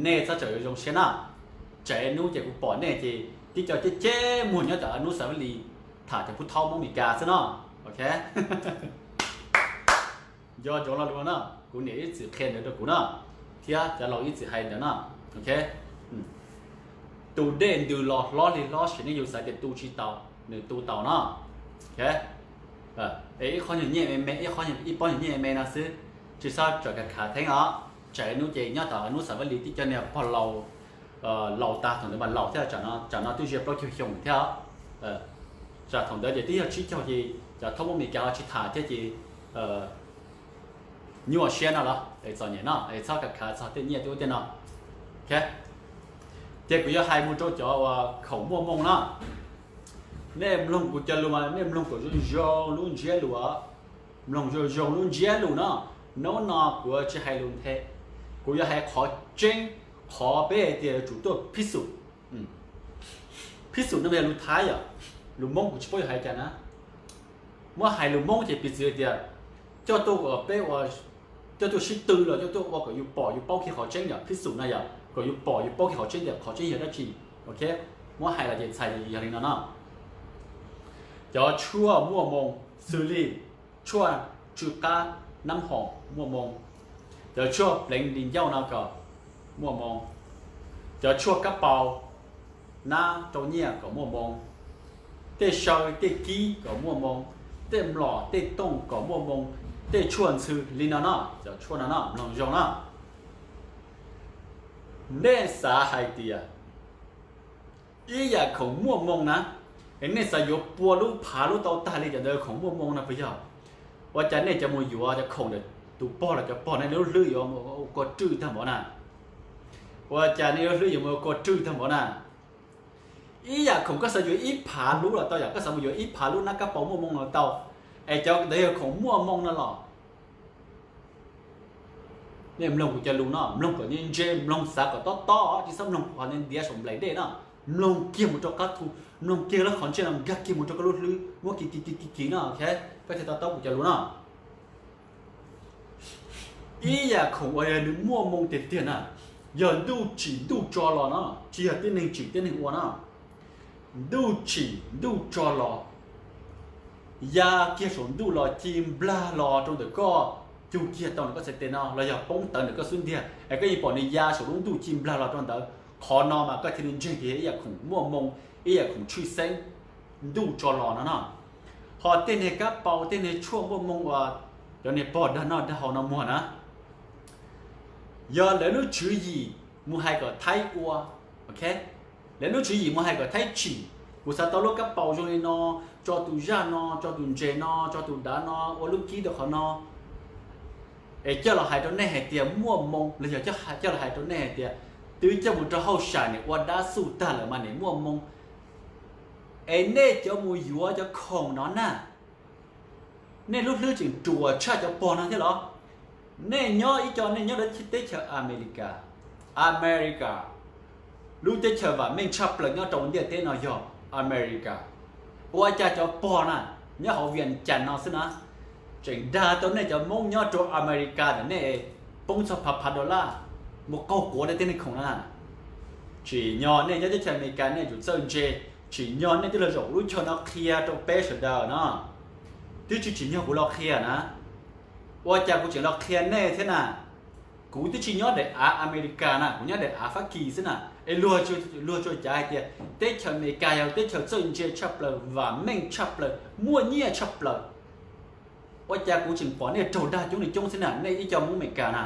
nej txhob txawm yuav zoo siab na. Tsam ib hnub ces kuv pom nej ces tib co ceb ceb muag nyob tom hnub Xav Vab Lis tham cov pub thaub Hmoob Mes Kas xwb no. Ok, nco ntsoov lo lus no na, kuv niam ib txwm qhia ntawd rau kuv na, thiab cov laus ib txwm hais ntawd na. Ok, tus dej ntws los hlob li hlob sim neej yus xav tias tu tsis tau, nws tu tau no. Ok, es ib qho nyuag nyiaj me me, ib qho, ib pob nyuag nyiaj me me no xwb, tsis txhob txawm khav khav theeb os. Tsam ib hnub ces nyob tom hnub Xav Vab Lis tib co niag pog laus, laus tag thaum ntawd mas laus thiab, tsam no twb zia plaub caug xyoo thiab os. Tsam thaum ntawd ces twb yog tsib caug ces cov thaub Hmoob Mes Kas ho tsis tham thiab ces nyuaj siab no los es txom nyem no es txhob khav khav txog tej nyiaj tej ub tej no. Ok, ces kuv yuav hais mus rau cov uas khoom muaj moo no. Nej mloog kuv cov lus mas nej mloog kom zoo zoo lub ntsiab lus os. Mloog zoo zoo lub ntsiab lus no. Hnub no kuv tsis hais lus nthe, kuv yuav hais qhov tseeb, qhov peb hais tias yuav tsum tuaj phij xum. Phij xum no mas yog lus Thaib yom, lus Hmoob kuv tsis paub yuav hais cas na. Muab hais lus Hmoob ces piv txwv hais tias coj tuaj ua peb ua, coj tuaj sib tw los coj tuaj ua kom yus pom yus paub kiag qhov tseeb yom, phij xum no yom, kom yus pom yus paub kiag qhov tseeb tias qhov tseeb yog dab tsi. Ok, muab hais los ces txhais yog li no no. Cov tshuaj muaj moo xws li tshuaj tsw qab, nab hom muaj moo, Cov tshuaj pleev li ncauj no kom muaj moo, cov tshuaj kab paus nab rau nyiaj kom muaj moo, tej saw tej kib kom muaj moo, tej mlom tej tooj kom muaj moo, tej tshuaj ntxhw li no no, cov tshuaj no no mloog zoo no. Nej xav hais tias ib yam khoom muaj moo na, es nej xav yuav pua lub phav lub tau tag li cov ntawd khoom muaj moo no puas yog? Ua cas nej cov mus yuav cov khoom ntawm tus pog los cov pog nej lub hlwb yuav mus ua kua rwj tag npaum na? Ua cas nej lub hlwb yuav mus ua kua rwj tag npaum na? Ib yam khoom koj xav yuav ib phav lub los tau, yam koj xav mus yuav ib phav lub nab kab paus muaj moo los tau, es cov ntawd yog khoom muaj moo no los? Nej mloog kuv cov lus no, mloog kom ntse ntse, mloog xav kom tob tob, tsis txhob mloog qhov ntiav saum nplaim dej no. Mloog kiag mus rau qab thu, mloog kiag lub qhov ntsej no nkag kiag mus rau koj lub hlwb, muab kiv kiv kiv kiv kiv no, koj thiaj to taub kuv cov lus no. Ib yam khoom uas yog nws muaj moo tiag tiag na, yog ntuj tsim ntuj tso los no, tsis yog tib neeg tsim tib neeg ua no. Ntuj tsim ntuj tso los, ya kiag saum ntuj los ci nplag los rau ntawm koj, cug kiag tau ntawm koj txhais tes no los yog poob tawv ntawm koj xub ntiag es koj yeej pom nws ya saum lub ntuj ci nplag los rau ntawd. Qhov no mas koj thiaj li ntseeg tias yog ib yam khoom muaj moo, ib yam khoom tshwj xeeb ntuj tso los no no. Ho tej niag kab paus tej niag tshuaj muaj moo uas cov niag pog dag noj dag haus no muag na, yog lawv lub tswv yim mus hais kom Thaib ua, ok, lawv lub tswv yim mus hais kom Thaib tsim. Kuv xav tau lub kab paus zoo li no, tso tus zaj no, tso tus ntses no, tso tus dav no, ua lub kib rau qhov no, es coj los hais rau nej hais tias muaj moo los yog coj los hais rau nej hais tias twb coj mus rau hauj sam nim ua dab xuj tag lawm mas nim muaj moo. Es nej cov mus yuav cov khoom no na, nej lub hlwb tseem ruam tshaj cov pog no thiab los? Nej nyob ib co nej nyob rau teb chaws Amelikas, America, lub teb chaws vam meej tshaj plaws nyob rau ntiaj teb no yog America. Ua cas cov pog na nyob hauv Vias Cas no xwb na, tseem dag tau nej cov Hmoob nyob rau America ntawm nej poob txog phav phav dollar mus qaug quav rau tej niag khoom no na? Tsim nyog nej nyob teb chaws Amelikas nej yuav tsum txawj ntse, tsim nyog nej twb los zaum lub chaw no qhia rau peb sawv daws no, twb tsis tsim nyog kuv los qhia na. Ua cas kuv tseem los qhia nej thiab na? Kuv twb tsis nyob daim av Amelikas na, kuv nyob daim av Fab Kis xwb na. Es luag tsuas cav hais tias teb chaws Amelikas yog teb chaws txawj ntse tshaj plaws, vam meej tshaj plaws, muaj nyiaj tshaj plaws. Ua cas kuv tseem pom nej raug dag coob li coob xwb na, nej ib co Hmoob Amelikas na?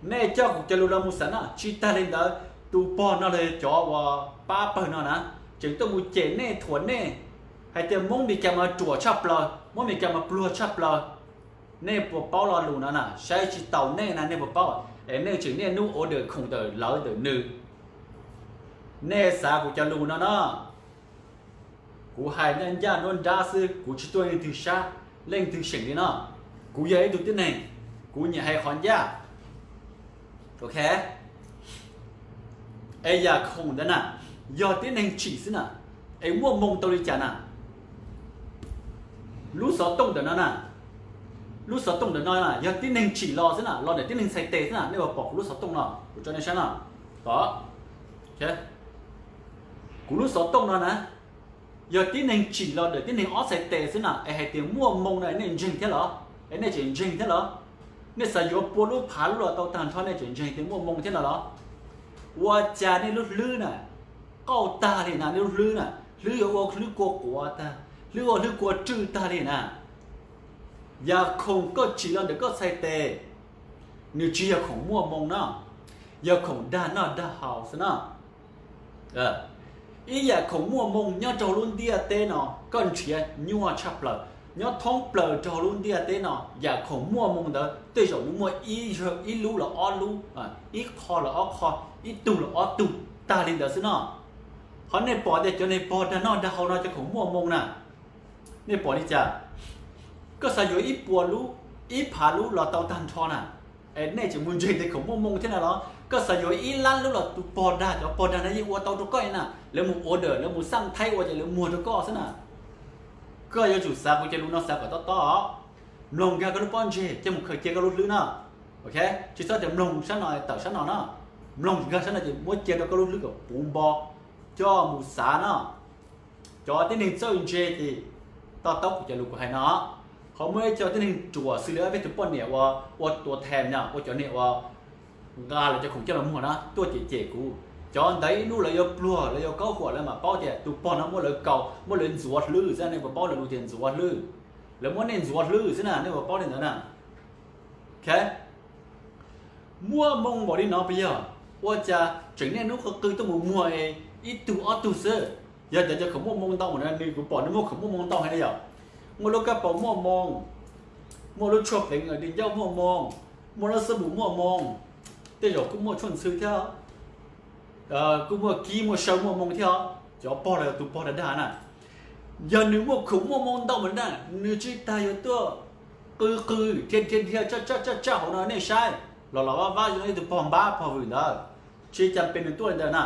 Nej coj kuv cov lus los mus xav no, tsis tag li ntawd, tus pog no los yog cov uas pab pawg no na, tseem tuaj mus cem nej thuam nej hais tias Hmoob Amelikas mas ruam tshaj plaws, Hmoob Amelikas mas pluag tshaj plaws. Nej puas paub lo lus no na? Saib tsis taus nej na, nej puas paub? Es nej tseem niaj hnub order khoom ntawm lawv ntawm nws. Nej xav kuv cov lus no no, kuv hais ncaj ncaj nruab nrab xwb, kuv tsis tuaj leej twg sab, leej twg seem li no. Kuv yog ib tug tib neeg, kuv nyiam hais qhov ncaj. Ok, es yam khoom ntawd na, yog tib neeg tsim xwb na, es muaj moo tau li cas na? Lub xov tooj ntawm no na, lub xov tooj ntawm no na yog tib neeg tsim los xwb na, los ntawm tib neeg txhais tes xwb na. Nej puas pom kuv lub xov tooj no? Kuv tso nej saib no, pom. Kuv lub xov tooj no na, yog tib neeg tsim los ntawm tib neeg ob txhais tes xwb na, es hais tias muaj moo no nej ntseeg thiab los? Es nej tseem ntseeg thiab los? Nej xav yuav pua lub phav lub los tau tag nrho nej tseem ntseeg tias muaj moo thiab no los? Ua cas nej lub hlwb na, qauj tag li na, nej lub hlwb na, hlwb yuav ua hlwb kua quav tag, hlwb ua hlwb kua rwj tag li na. Yam khoom koj tsim los ntawm koj txhais tes, nws tsis yog khoom muaj moo no, yog khoom dag noj dag haus xwb no. Ib yam khoom muaj moo nyob rau lub ntiaj teb no koj nrhiav nyuaj tshaj plaws, nyob thoob plaws rau lub ntiaj teb no. Yam khoom muaj moo ntawd tej zaum nws muaj ib lub los ob lub, ib qho los ob qho, ib tug los ob tug tag li ntawd xwb no. Ho nej pom tias cov niag pog dag noj dag haus no cov khoom muaj moo na, nej pom li cas? Koj xav yuav ib puas lub, ib phav lub los tau tag nrho na, es nej tseem mus ntseeg tias khoom muaj moo thiab na los? Koj xav yuav ib lab lub los tus pog dag, cov pog dag no yeej ua tau rau koj na, lawv mus order, lawv mus xaj Thaib ua ces lawv muag rau koj xwb na. Koj yuav tsum xav kuv cov lus no xav kom tob tob, mloog nkag koj lub pob ntseg coj mus khaws cia koj lub hlwb no. Ok, tsis txhob tias mloog sab no tawm sab no no, mloog nkag sab no ces muab cia rau koj lub hlwb kom puv npo, coj mus xav no. Cov tib neeg txawj ntse ces to taub kuv cov lus kuv hais no. Ho muaj ib co tib neeg ruam xws li peb tus poj niam uas ua tua thas no, ua cov niam uas nqa lawv cov khoom coj los muag na tuaj cem cem kuv. Cov ntawd ib hnub lawv yuav pluag, lawv yuav kaub huam, lawv mam paub tias tus pog no muab lawv kaus, muab lawv ntxuav hlwb xwb, nej puas paub lawv lus tias ntxuav hlwb? Lawv muab nej ntxuav hlwb xwb na, nej puas paub li ntawd na? Muaj moo npaum li no puas yog? Ua cas tseem niaj hnub qw qw tuaj mus muag es ib tug ob tug xwb? Yog cov cov khoom muaj moo ntau mas na, nws kuv pom nws muaj khoom muaj moo ntau heev li yom. Muaj lub kab paus muaj moo, muaj lub tshuaj pleev di ncauj muaj moo, muaj lub xab npum muaj moo, tej zaum kuj muaj tshuaj ntxhw thiab, kuj muaj kib muaj saw muaj moo thiab. Cov pog los tus pog dag dag na, yog nws muaj khoom muaj moo ntau mas na, nws tsis tas yuav tuaj qw qw dhia dhia dhia tsaj tsaj tsaj hauv no nej saib, los los vaj vaj zoo li tus pog npab pog vwm ntawd. Tsis cas pes nws tuaj li ntawd na.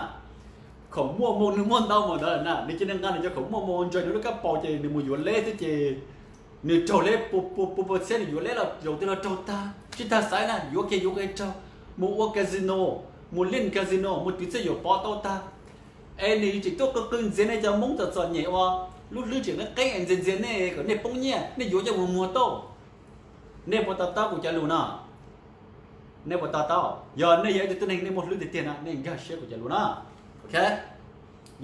Khoom muaj moo nws muaj ntau mas ntawd na, nws cia li nqa nws cov khoom muaj moo ntsaws nws lub kab paus ces nws mus yuav leb xwb ces nws raug leb pua pua pua txhiab, nws yuav leb los zaum twg los raug tag, tsis tas xaiv na, yuav kiag yuav kiag raug, mus ua casino, mus lij casino, mus twv txiaj yuam pov tau tag. Es nws tseem tuaj qw qw ntxias nej cov Hmoob txom txom nyem ua lub hlwb tseem qeeb qeeb es ntxias ntxias nej kom nej poob nyiaj, nej yuav coj mus muag tau. Nej puas to taub kuv cov lus no? Nej puas to taub? Yog nej yog ib tug tib neeg nej muaj hlwb tiag tiag no, nej nkag siab kuv cov lus no. Ok,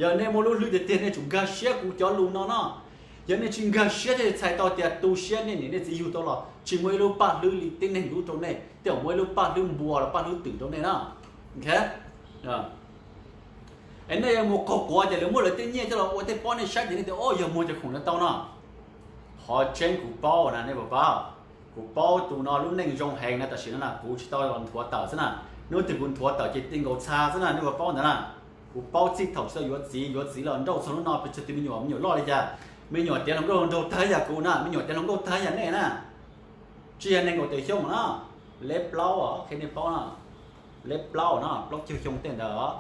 yog nej muaj lub hlwb tiag tiag nej tsum nkag siab kuv cov lus no no. Yog nej tsis nkag siab thiaj li txhais tau tias tu siab nej niam nej txiv yug tau los tsis muaj ib lub paj hlwb li tib neeg lub rau nej, tej zaum muaj ib lub paj hlwb npua los paj hlwb twm rau nej na. Ok, es nej yuav mus qaug quav ces lawv muab lawv tej nyiaj coj los ua tej pob nej saib ces nej tias o yog muag cov khoom no tau no. Qhov tseeb kuv paub na nej puas paub? Kuv paub tus no lub neej zoo heev na, tam sim no na kuv tsis tau los nthuav tawm xwb na. Hnub twg kuv nthuav tawm ces ti nkaus txha xwb na, nej puas paub ntawd na? Kuv paub txij thaum tsis tau yuav txiv, yuav txiv los nrauj txog hnub no pes tsawg tus me nyuam, me nyuam loj li cas, me nyuam tiav hluas nkauj nraug tag yam kuv na, me nyuam tiav hluas nkauj tag yam nej na. Tsis yog nees nkaum tawm xyoo na, leb plaub os, qhia nej paub na, leb plaub na, plaub caug xyoo tej ntawd os.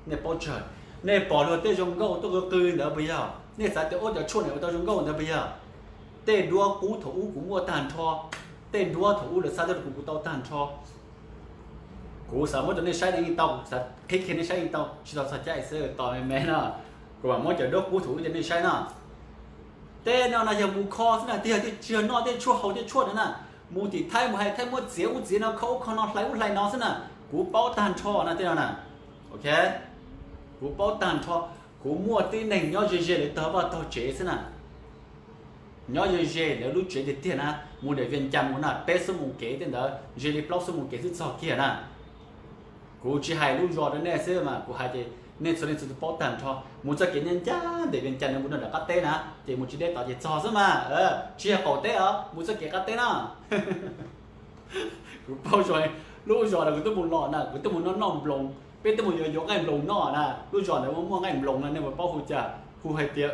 Nej paub tsawg? Nej pom luag tej zoo nkauj tuaj qw qw ntawd puas yog? Nej xav tias ua cov tshuaj ntawd ua tau zoo nkauj ntawd puas yog? Tej duab qub thaum ub kuv muaj tag nrho, tej duab thaum ub lawv xa tuaj rau kuv kuv tau tag nrho. Kuv xav muab rau nej saib, nej yeej tau, kuv xav qhib kiag nej saib yeej tau, tsis tau txog caij xwb, tos me me no. Kuv mam muab cov duab qub thaum ub rau nej saib no. Tej no na yog mus kho xwb na, tej yog tej tsis yog noj tej tshuaj haus tej tshuaj no na. Mus tim Thaib mus hais Thaib muab txiav ub txiav no, kho ub kho no, hlais ub hlais no xwb na. Kuv paub tag nrho na tej no na. Ok, kuv paub tag nrho. Kuv muaj tib neeg nyob ze ze lawv tog vaj tog tsev xwb na. Nyob ze ze lawv lub tsev tiag tiag na, mus ntawm Vias Cas mus na peb xuab moos kev tej ntawd, ze li plaub xuab moos kev xwb txog kiag na. Kuv tsis hais lub zos rau nej xwb mas kuv hais ces nej txhua leej txhua tus paub tag nrho. Mus txoj kev ncaj ncaj ntawm Vias Cas mus rau nram qab teb na, ces mus tsis deb tod ces txog xwb mas, tsis yog qaum teb os, mus txoj kev qab teb na. Kuv paub zoo, lub zos ntawd kuv twb mus los na, kuv twb mus noj noj nploos, peb twb mus yuav yuav nqaij nploos noj na, lub zos ntawd muaj muaj nqaij nploos na, nej puas paub hu cas? Hu hais tias,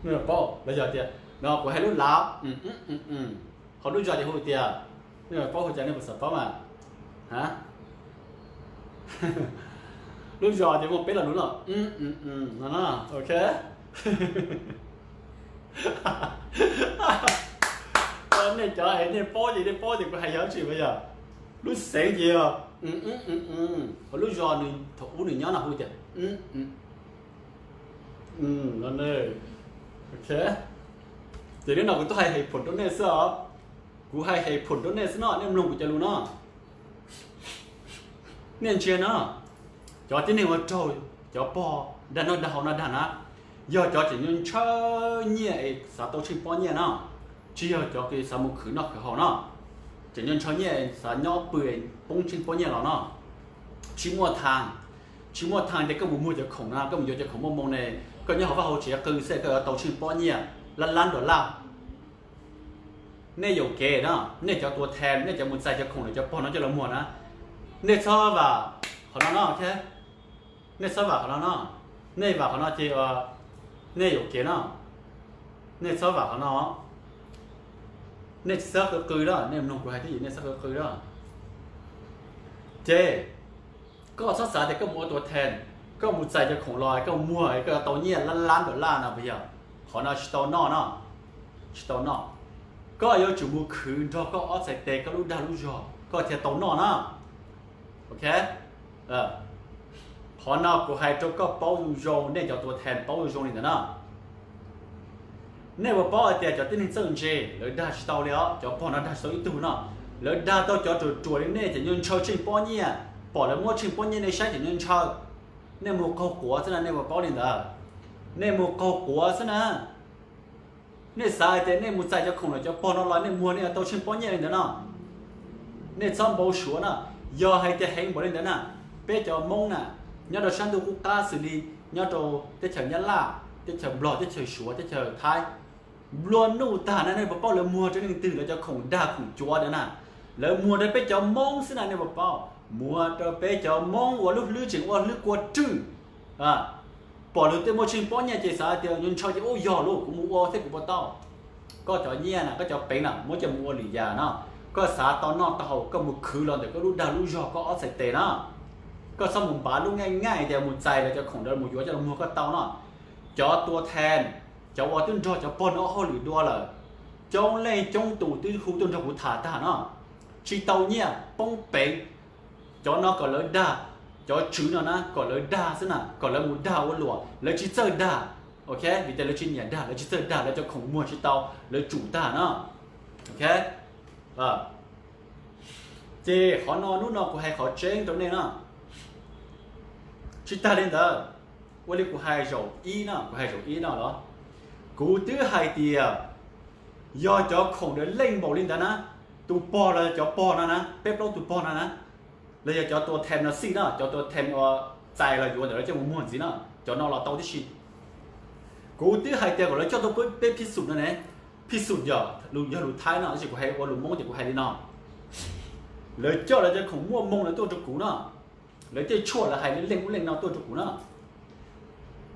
nej paub los yog tias, no kuv hais lub lav, ho lub zos ces hu tias, nej puas paub hu cas, nej puas xav paub mas? Lub zos ces muaj peb lo lus no, no, ok. Nej cov es nej paub ces nej paub ces kuv hais yog tsis puas yog? Lub xeev ces yog, ho lub zos nws thaum ub nws nyob no hu tias, no, ok. Ces hnub no kuv tuaj hais hev phoom rau nej xwb os. Kuv hais hev phoom rau nej xwb no, nej mloog kuv cov lus no. Nej ntsia no, cov tib neeg uas raug cov pog dag noj dag haus no dag na, yog cov tseem ntshaw ntshaw nyiaj es xav tau tsheej pob nyiaj no, tsis yog cov xav mus khwv noj khwv haus no. Tseem ntshaw ntshaw nyiaj xav nyob pw poob tsheej pob nyiaj los no. Tsis muaj thaaj, tsis muaj thaaj ces koj mus muag cov khoom na, koj mus yuav cov khoom muaj moo ne, koj nyob hauv vaj hauv tsev qw xwb koj yuav tau tsheej pob nyiaj lab lab dollar. Nej yuam kev no, nej cov tua thas, nej cov mus txais cov khoom ntawm cov pog no coj los muag na, nej txhob vam qhov no no, nej txhob vam qhov no no, nej vam qhov no ces nej yuam kev no, nej txhob vam qhov no. Nej tsis txhob qw qw na, nej mloog kuv hais twj ywm, nej txhob qw qw na. Ces koj txhob xav tias koj mus ua tua thas, koj mus txais cov khoom los koj muag koj yuav tau nyiaj lab lab dollar no puas yog? Qhov no tsis tau noj no, tsis tau noj. Koj yuav tsum mus khwv nrog koj ob txhais tes koj lub dag lub zog koj thiaj tau noj na. Ok, qhov no kuv hais rau koj paub zoo zoo, nej cov tua thas paub zoo zoo li ntawd na. Nej puas paub hais tias cov tib neeg txawj ntse lawv dag tsis tau li os, cov pog no dag tsis tau ib tug no, lawv dag tau cov ruam ruam li nej ces nyuag ntshaw tsheej pob nyiaj, pom lawv muab tsheej pob nyiaj nej saib ces nyuag ntshaw. Nej mus qaug quav xwb na, nej puas paub li ntawd? Nej mus qaug quav xwb na. Nej xav hais tias nej mus txais cov khoom los cov pog no los nej muag nej yuav tau tsheej pob nyiaj li ntawd no? Nej txhob npau suav na. Yog hais tias heev npaum li ntawd na, peb cov Hmoob na, nyob rau sab ntuj qub qab xws li nyob rau teb chaws Nyab Laj, teb chaws Nplog, teb chaws Suav, teb chaws Thaib, nplua nuj tag na, nej puas paub lawv muag rau leej twg lawv cov khoom dag khoom cuav ntawd na? Lawv muag rau peb cov Hmoob xwb na, nej puas paub? Muag rau peb cov Hmoob uas lub hlwb tseem ua hlwb kua rwj. Pom luag tej muaj tsheej pob nyiaj ces xav tias nyuag ntshaw ces ub yog lauj, kuv mus ua thiab kuv puas tau. Koj cov nyiaj na, koj cov peev na, muab coj mus ua lwm yam no. Koj xav tau noj tau haus koj mus khwv los ntawm koj lub dag lub zog koj ob txhais tes na. Koj txhob mus npav lub nqaij nqaij tias mus txais lawv cov khoom ntawd mus yuav coj los muag koj tau no. Cov tua thees, cov uas twb nrog cov pog no ua hauj lwm dua lawm, coob leej coob tus twb hu tuaj nrog kuv tham tag no, tsis tau nyiaj poob peev. Cov no kom lawv dag, cov tswv no na kom lawv dag xwb na, kom lawv mus dag ua luam, lawv tsis txawj dag. Ok, vim tias lawv tsis nyiam dag, lawv tsis txawj dag, lawv cov khoom muag tsis tau, lawv tsum tag no. Ok, ces qhov no hnub no kuv hais qhov tseeb rau nej no. Tsis tag li ntawd, ua li kuv hais zaum ib no, kuv hais zaum ib no los, kuv twb hais tias yog cov khoom ntawd leej npaum li ntawd na, tus pog los cov pog no na, peb plaub tus pog no na, los yog cov tua them no xij na, cov tua them uas txais los yuav ntawm lawv coj mus muag ntxiv no, cov no los tau tib si. Kuv twb hais tias kom lawv coj tuaj peb phij xum no ne, phij xum yog, yog lus Thaib no, tab sis kuv hais ua lus Hmoob ces kuv hais li no. Lawv coj lawv cov khoom muaj moo lawv tuaj rau kuv no, lawv tej tshuaj lawv hais leej ub leej no tuaj rau kuv no.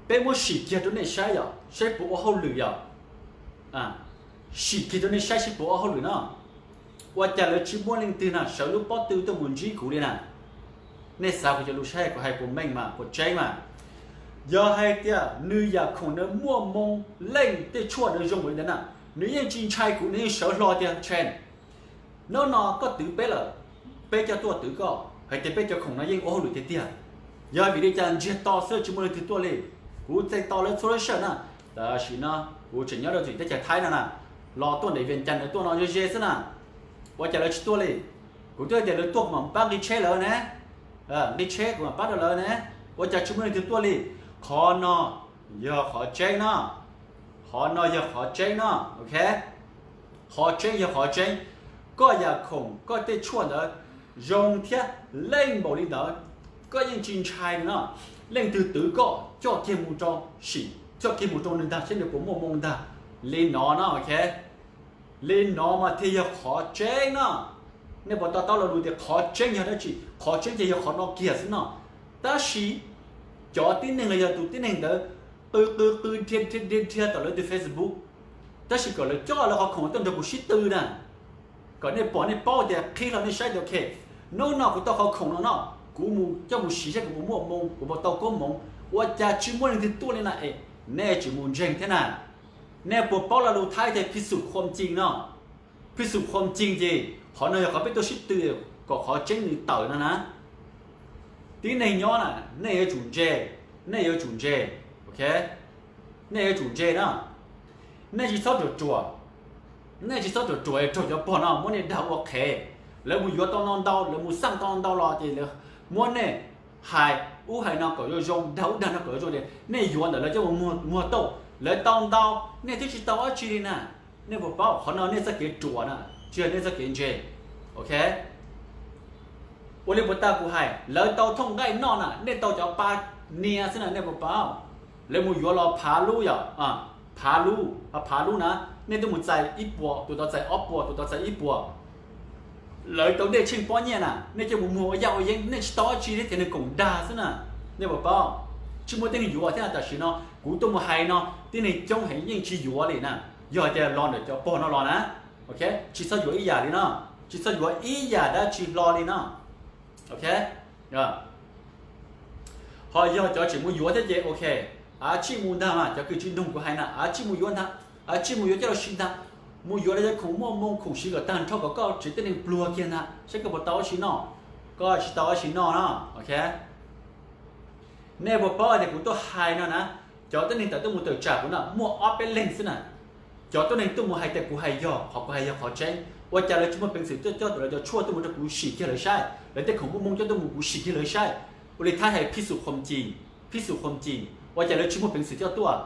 Peb muab sim kiag rau nej saib yom, saib puas ua hauj lwm yom. Sim kiag rau nej saib saib puas ua hauj lwm no. Ua cas lawv tsis muaj leej twg na sawv lub pob tw tuaj mus ntsib kuv li na? Nej xav kuv cov lus saib kuv hais puas meej mas puas tseeb mas? Yog hais tias nws yam khoom nws muaj moo leej tej tshuaj nws zoo npaum li ntawd na, nws yeej tsis ntshai kuv, nws yeej sawv hlo tias Tshee, hnub no koj twv peb lawm, peb coj tuaj twv koj hais tias peb cov khoom no yeej ua hauj lwm tiag tiag. Yog vim li cas ntsiag to xwb tsis muaj leej twg tuaj li? Kuv txais tos lawv txhua lub sij hawm na, tam sim no kuv tseem nyob rau tim teb chaws Thaib no na, los tuaj nram Vias Cas ntawd tuaj no ze ze xwb na. Ua cas lawv tsis tuaj li? Kuv twb hais tias lawv tuaj kuv mam pab nqi tsheb lawv ne, nqi tsheb kuv mam pab rau lawv ne. Ua cas tsis muaj leej twg tuaj li? Qhov no yog qhov tseeb no, qhov no yog qhov tseeb no, ok. Qhov tseeb yog qhov tseeb, koj yam khoom koj tej tshuaj ntawd zoo thiab leej npaum li ntawd, koj yeej tsis ntshai li no. Leej twg twv koj coj kiag mus rau sim, coj kiag mus rau nws ntag saib nws puas muaj moo ntag. Li no no, ok. Li no mas thiaj yog qhov tseeb no. Nej puas to taub lo lus tias qhov tseeb yog dab tsi? Qhov tseeb ces yog qhov no kiag xwb no. Tab sis cov tib neeg los yog tus tib neeg ntawd qw qw qw dhia dhia dhia dhia tom lawv tus Facebook, tab sis kom lawv coj lawv qhov khoom tuaj nrog kuv sib tw na, kom nej pom nej paub tias qhib hlo nej saib tias ok, hnub no kuv tau qhov khoom no no, kuv mus coj mus siv saib kuv puas muaj moo, kuv puas tau koob hmoov. Ua cas tsis muaj leej twg tuaj li na es nej tseem mus ntseeg thiab na? Nej puas paub lo lus Thaib tias พิสูจน์ความจริง no? พิสูจน์ความจริง ces qhov no yog qhov peb tuaj sib tw kom qhov tseeb nws tawm no na. Tib neeg nyob na, nej yuav tsum ntse, nej yuav tsum ntse, ok. Nej yuav tsum ntse na. Nej tsis txhob ruam ruam, nej tsis txhob ruam ruam raug cov pog no muab nej dag ua qhev. Lawv mus yuav tau no ntau, lawv mus xaj tau no ntau los ces lawv muab nej hais ub hais no kom zoo zoo, dag ub dag no kom zoo zoo tias nej yuav ntawm lawv coj mus muag tau, lawv tau ntau, nej twb tsis tau dab tsi li na. Nej puas paub qhov no nej txoj kev ruam na, tsis yog nej txoj kev ntse, ok. Ua li puas tas kuv hais, lawv tau thooj nqaij noj na, nej tau cov pa nia xwb na, nej puas paub? Lawv mus yuav los phav lub yom, phav lub, phav lub na, nej twb mus txais ib puas, tus tau txais ob puas, tus tau txais ib puas. Lawv tau dej tsheej pob nyiaj na, nej coj mus muag ua yaj ua yeeb, nej tsis tau dab tsi thiab ces nws koom dag xwb na. Nej puas paub? Tsis muaj tib neeg yuav thiab na, tam sim no kuv tuaj mus hais no tib neeg coob heev yeej tsis yuav li na. Yog hais tias los ntawm cov pog no los na, ok, tsis txhob yuav ib yam li no, tsis txhob yuav ib yam dab tsi hlo li no, ok. Ho yog cov tseem mus yuav thiab ces ok, av tsij mus ntag mas, cov kws tsis nug kuv hais na, av tsij mus yuav ntag, av tsij mus yuav coj los siv ntag. Mus yuav los yog khoom muaj moo khoom siv kom tag nrho kom koj tsev tib neeg pluag kiag ntag saib koj puas tau dab tsi noj. Koj tsis tau dab tsi noj no, ok. Nej puas paub tias kuv tuaj hais no na, cov tib neeg tawm tuaj mus tawm tsam kuv no muaj ob peb leeg xwb na. Cov tuab neeg tuaj mus hais tias kuv hais yog, qhov kuv hais yog qhov tseeb, ua cas lawv tsis muaj peev xwm tuaj coj lawv cov tshuaj tuaj mus rau kuv sim kiag lawv saib? Lawv tej khoom muaj moo coj tuaj mus kuv sim kiag lawv saib. Ua li thaib hais phij xum qhom cim, phij xum qhom cim, ua cas lawv tsis muaj peev xwm coj tuaj?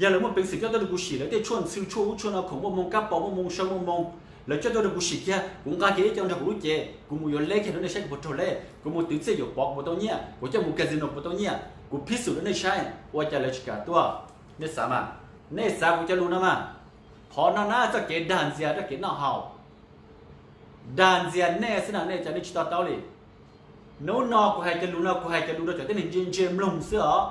Yog lawv muaj peev xwm coj tuaj rau kuv sim lawv tej tshuaj ntxhw, tshuaj ub tshuaj no, khoom muaj moo, kab paus muaj moo, saw muaj moo, lawv coj tuaj rau kuv sim kiag, kuv nqa kiag ib co nrog kuv lub cev, kuv mus yuav leb kiag rau nej saib kuv puas raug leb, kuv mus twv txiaj yuam pov kuv puas tau nyiaj, kuv coj mus casino kuv puas tau nyiaj, kuv phij xum rau nej saib, ua cas lawv tsis kam tuaj? Nej xav mas, nej xav kuv cov lus no mas. Qhov no na txoj kev dag ntxias txoj kev noj haus, dag ntxias nej xwb na, nej cas nej tsis to taub li. Hnub no kuv hais cov lus no kuv hais cov lus rau cov tib neeg ntse ntse mloog xwb os.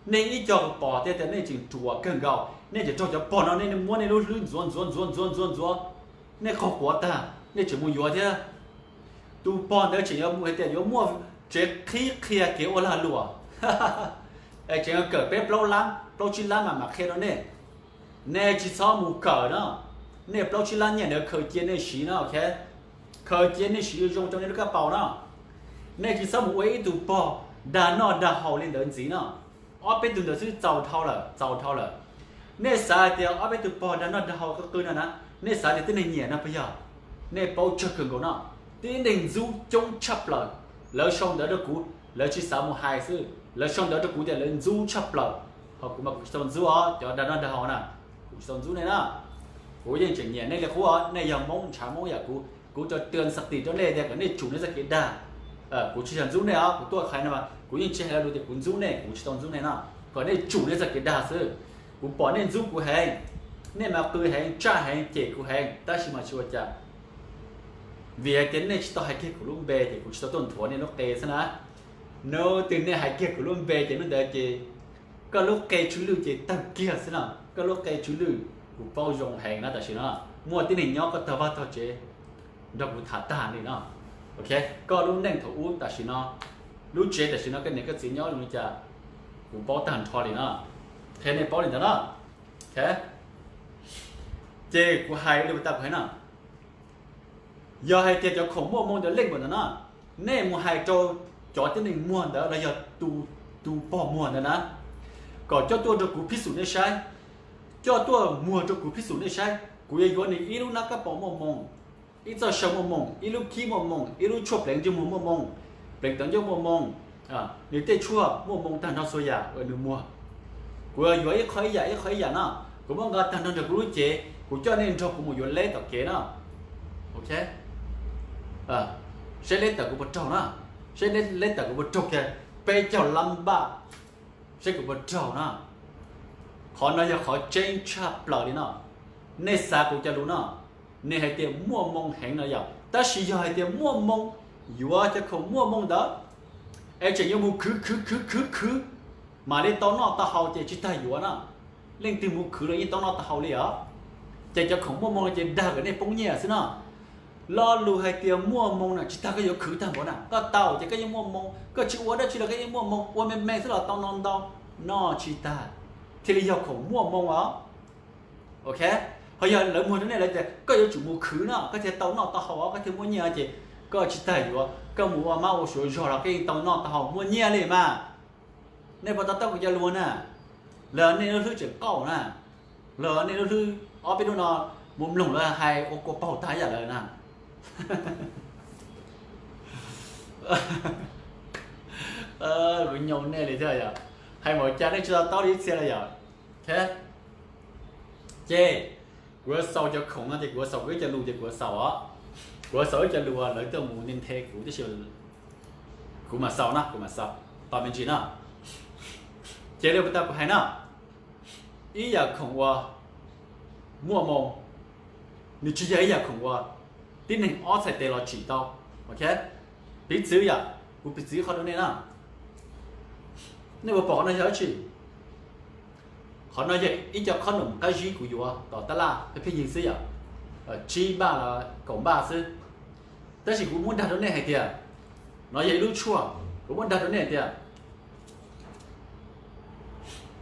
Nej ib co kuv pom tias nej tseem ruam kawg nkaus, nej tseem raug cov pog no nej muab nej lub hlwb ntxuav ntxuav ntxuav ntxuav ntxuav ntxuav, nej qaug quav tag nej tseem mus yuav thiab. Tus pog ntawd tseem yuav mus hais tias yuav muaj tsev qhib qhia kev ua lag luam, es tseem yuav kawm peb plaub lab plaub tsib lab mas mam qhia rau nej. Nej tsis txhob mus kawm no, nej plaub tsib lab nyiaj ntawd khaws cia nej siv no, ok, khaws cia nej siv zoo rau nej lub kab paus no. Nej tsis txhob mus ua ib tug pog dag noj dag haus li ntawd ntxiv no. Ob peb tug ntawd xwb txaus dhau lawm, txaus dhau lawm. Nej xav hais tias ob peb tug pog dag noj dag haus qw qw no na, nej xav tias tib neeg nyiam no puas yog? Nej paub tsawg kawg nkaus no, tib neeg ntxub coob tshaj plaws. Lawv sau ntawv rau kuv, lawv tsis xav mus hais xwb, lawv sau ntawv rau kuv tias lawv ntxub tshaj plaws. Ho kuv mas kuv tsis tau ntxub os, cov dag noj dag haus na, kuv tsis tau ntxub nej na. Kuv yeej tseem nyiam nej li qub os, nej yog Hmoob ntshav Hmoob yam kuv, kuv tau tw xas tis rau nej tias kom nej tsum nej txoj kev dag. Kuv tsis yog ntxub nej os, kuv tuaj hais no mas kuv yeej tsis hais lo lus tias kuv ntxub nej, kuv tsis tau ntxub nej no, kom nej tsum nej txoj kev dag xwb. Kuv pom nej ntxub kuv heev, nej mas qw heev, tsaj heev, cem kuv heev, tab sis mas tsis ua cas, vim hais tias nej tsis tau hais kiag kuv lub npe ces kuv tsis tau tuaj nthuav nej lub qe xwb na. Hnub twg nej hais kiag kuv lub npe ces hnub ntawd ces koj lub qe tsw lwj ces tawg kiag xwb no. Koj lub qe tsw lwj, kuv paub zoo heev na. Tam sim no muaj tib neeg nyob koj tog vaj tog tsev nrog kuv tham tag li no. Ok, koj lub neej thaum ub tam sim no, lub tsev tam sim no koj niam koj txiv nyob zoo li cas, kuv paub tag nrho li no. Qhia nej paub li ntawd no. Ok, ces kuv hais li uas tas kuv hais no, yog hais tias cov khoom muaj moo ntawd leej npaum ntawd no, nej mus hais rau cov tib neeg muag ntawd los yog tus pog muag ntawd na, kom coj tuaj rau kuv phij xum nej saib, coj tuaj muag rau kuv phij xum nej saib, kuv yuav yuav nws ib lub nab kab paus muaj moo, ib txoj saw muaj moo, ib lub khib muaj moo, ib lub tshuaj pleev ntsej muag muaj moo, pleev tawv ncauj muaj moo, nws tej tshuaj muaj moo tag nrho txhua yam uas nws muag. Kuv yuav ib qho ib yam ib qho ib yam no, kuv muab nqa tag nrho nrog kuv lub cev, kuv coj nej nrog kuv mus yuav leb tom kev no. Ok, saib leb tawm kuv puas raug na, saib leb tawm kuv puas raug kiag peb caug lab npaj, saib kuv puas raug na. Qhov no yog qhov tseeb tshaj plaws li no. Nej xav kuv cov lus no, nej hais tias muaj moo heev no yog, tab sis yog hais tias muaj moo, yuav cov khoom muaj moo ntawd es tseem yuav mus khwv khwv khwv khwv khwv mam li tau noj tau haus ces tsis tas yuav na. Leej twg mus khwv los yeej tau noj tau haus li os. Ces cov khoom muaj moo ces dag kom nej poob nyiaj xwb no. Lo lus hais tias muaj moo na tsis tas koj yuav khwv tag npaum na, koj tau ces koj yeej muaj moo, koj tsis ua dab tsi los koj yeej muaj moo, ua me me xwb los tau no ntau, noj tsis tas, thiaj li yog khoom muaj moo os. Ok, ho yog lawv muag rau nej lawv tias koj yuav tsum mus khwv no koj thiaj tau noj tau haus, koj thiaj muaj nyiaj ces koj tsis tas yuav, koj mus ua mab ua suav zog los koj yeej tau noj tau haus muaj nyiaj li mas. Nej puas to taub kuv cov lus na? Los nej lub hlwb tseem qaug na, los nej lub hlwb, ob peb hnub no mus mloog lawv hais ua kua paug tag yam lawm na. Kuv nyoo nej li thiab yom, hais npaum cas nej tsis to taub li ib txhia li yom. Ces kuv yuav xaus cov khoom no ces kuv yuav xaus kuv ib co lus ces kuv yuav xaus os. Kuv yuav xaus ib co lus uas lawv tuaj mus nthe kuv tib si, kuv mam xaus na, kuv mam xaus tos me ntsis no. Ces li uas tau kuv hais no, ib yam khoom uas muaj moo, nws tsis yog ib yam khoom uas tib neeg ob txhais tes los tsim tau. Ok, piv txwv yom, kuv piv txwv qhov rau nej na. Nej puas pom qhov no yog dab tsi? Qhov no yog ib co khob noom qab zib kuv yuav tom tab laj pheej pheej yig xwb yom, tsib npaj los kaum npaj xwb. Tab sis kuv muab dag rau nej hais tias no yog ib lub tshuaj, kuv muab dag rau nej hais tias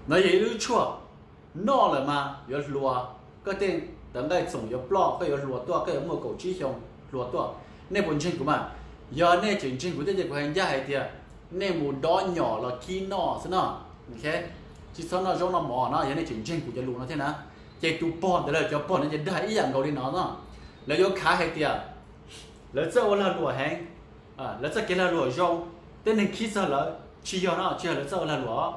no yog ib lub tshuaj, noj lawm mas yuav hluas, koj tej tawv nqaij txoom yuav ploj, koj yuav hluas tuaj, koj yuav muaj kaum tsib xyoo hluas tuaj. Nej puas ntseeg kuv mas? Yog nej tseem ntseeg kuv thiab ces kuv hais ncaj hais tias nej mus dob nyom los khib noj xwb no. Tsis txhob noj zaub noj mov no, yog nej tseem ntseeg kuv cov lus no thiab na. Ces tus pog ntawd los cov pog no ces dag ib yam nkaus li no no. Lawv yuav khav hais tias lawv txawj ua lag luam heev, lawv txoj kev lag luam zoo, tej neeg khib txog lawv. Tsis yog no, tsis yog lawv txawj ua lag luam.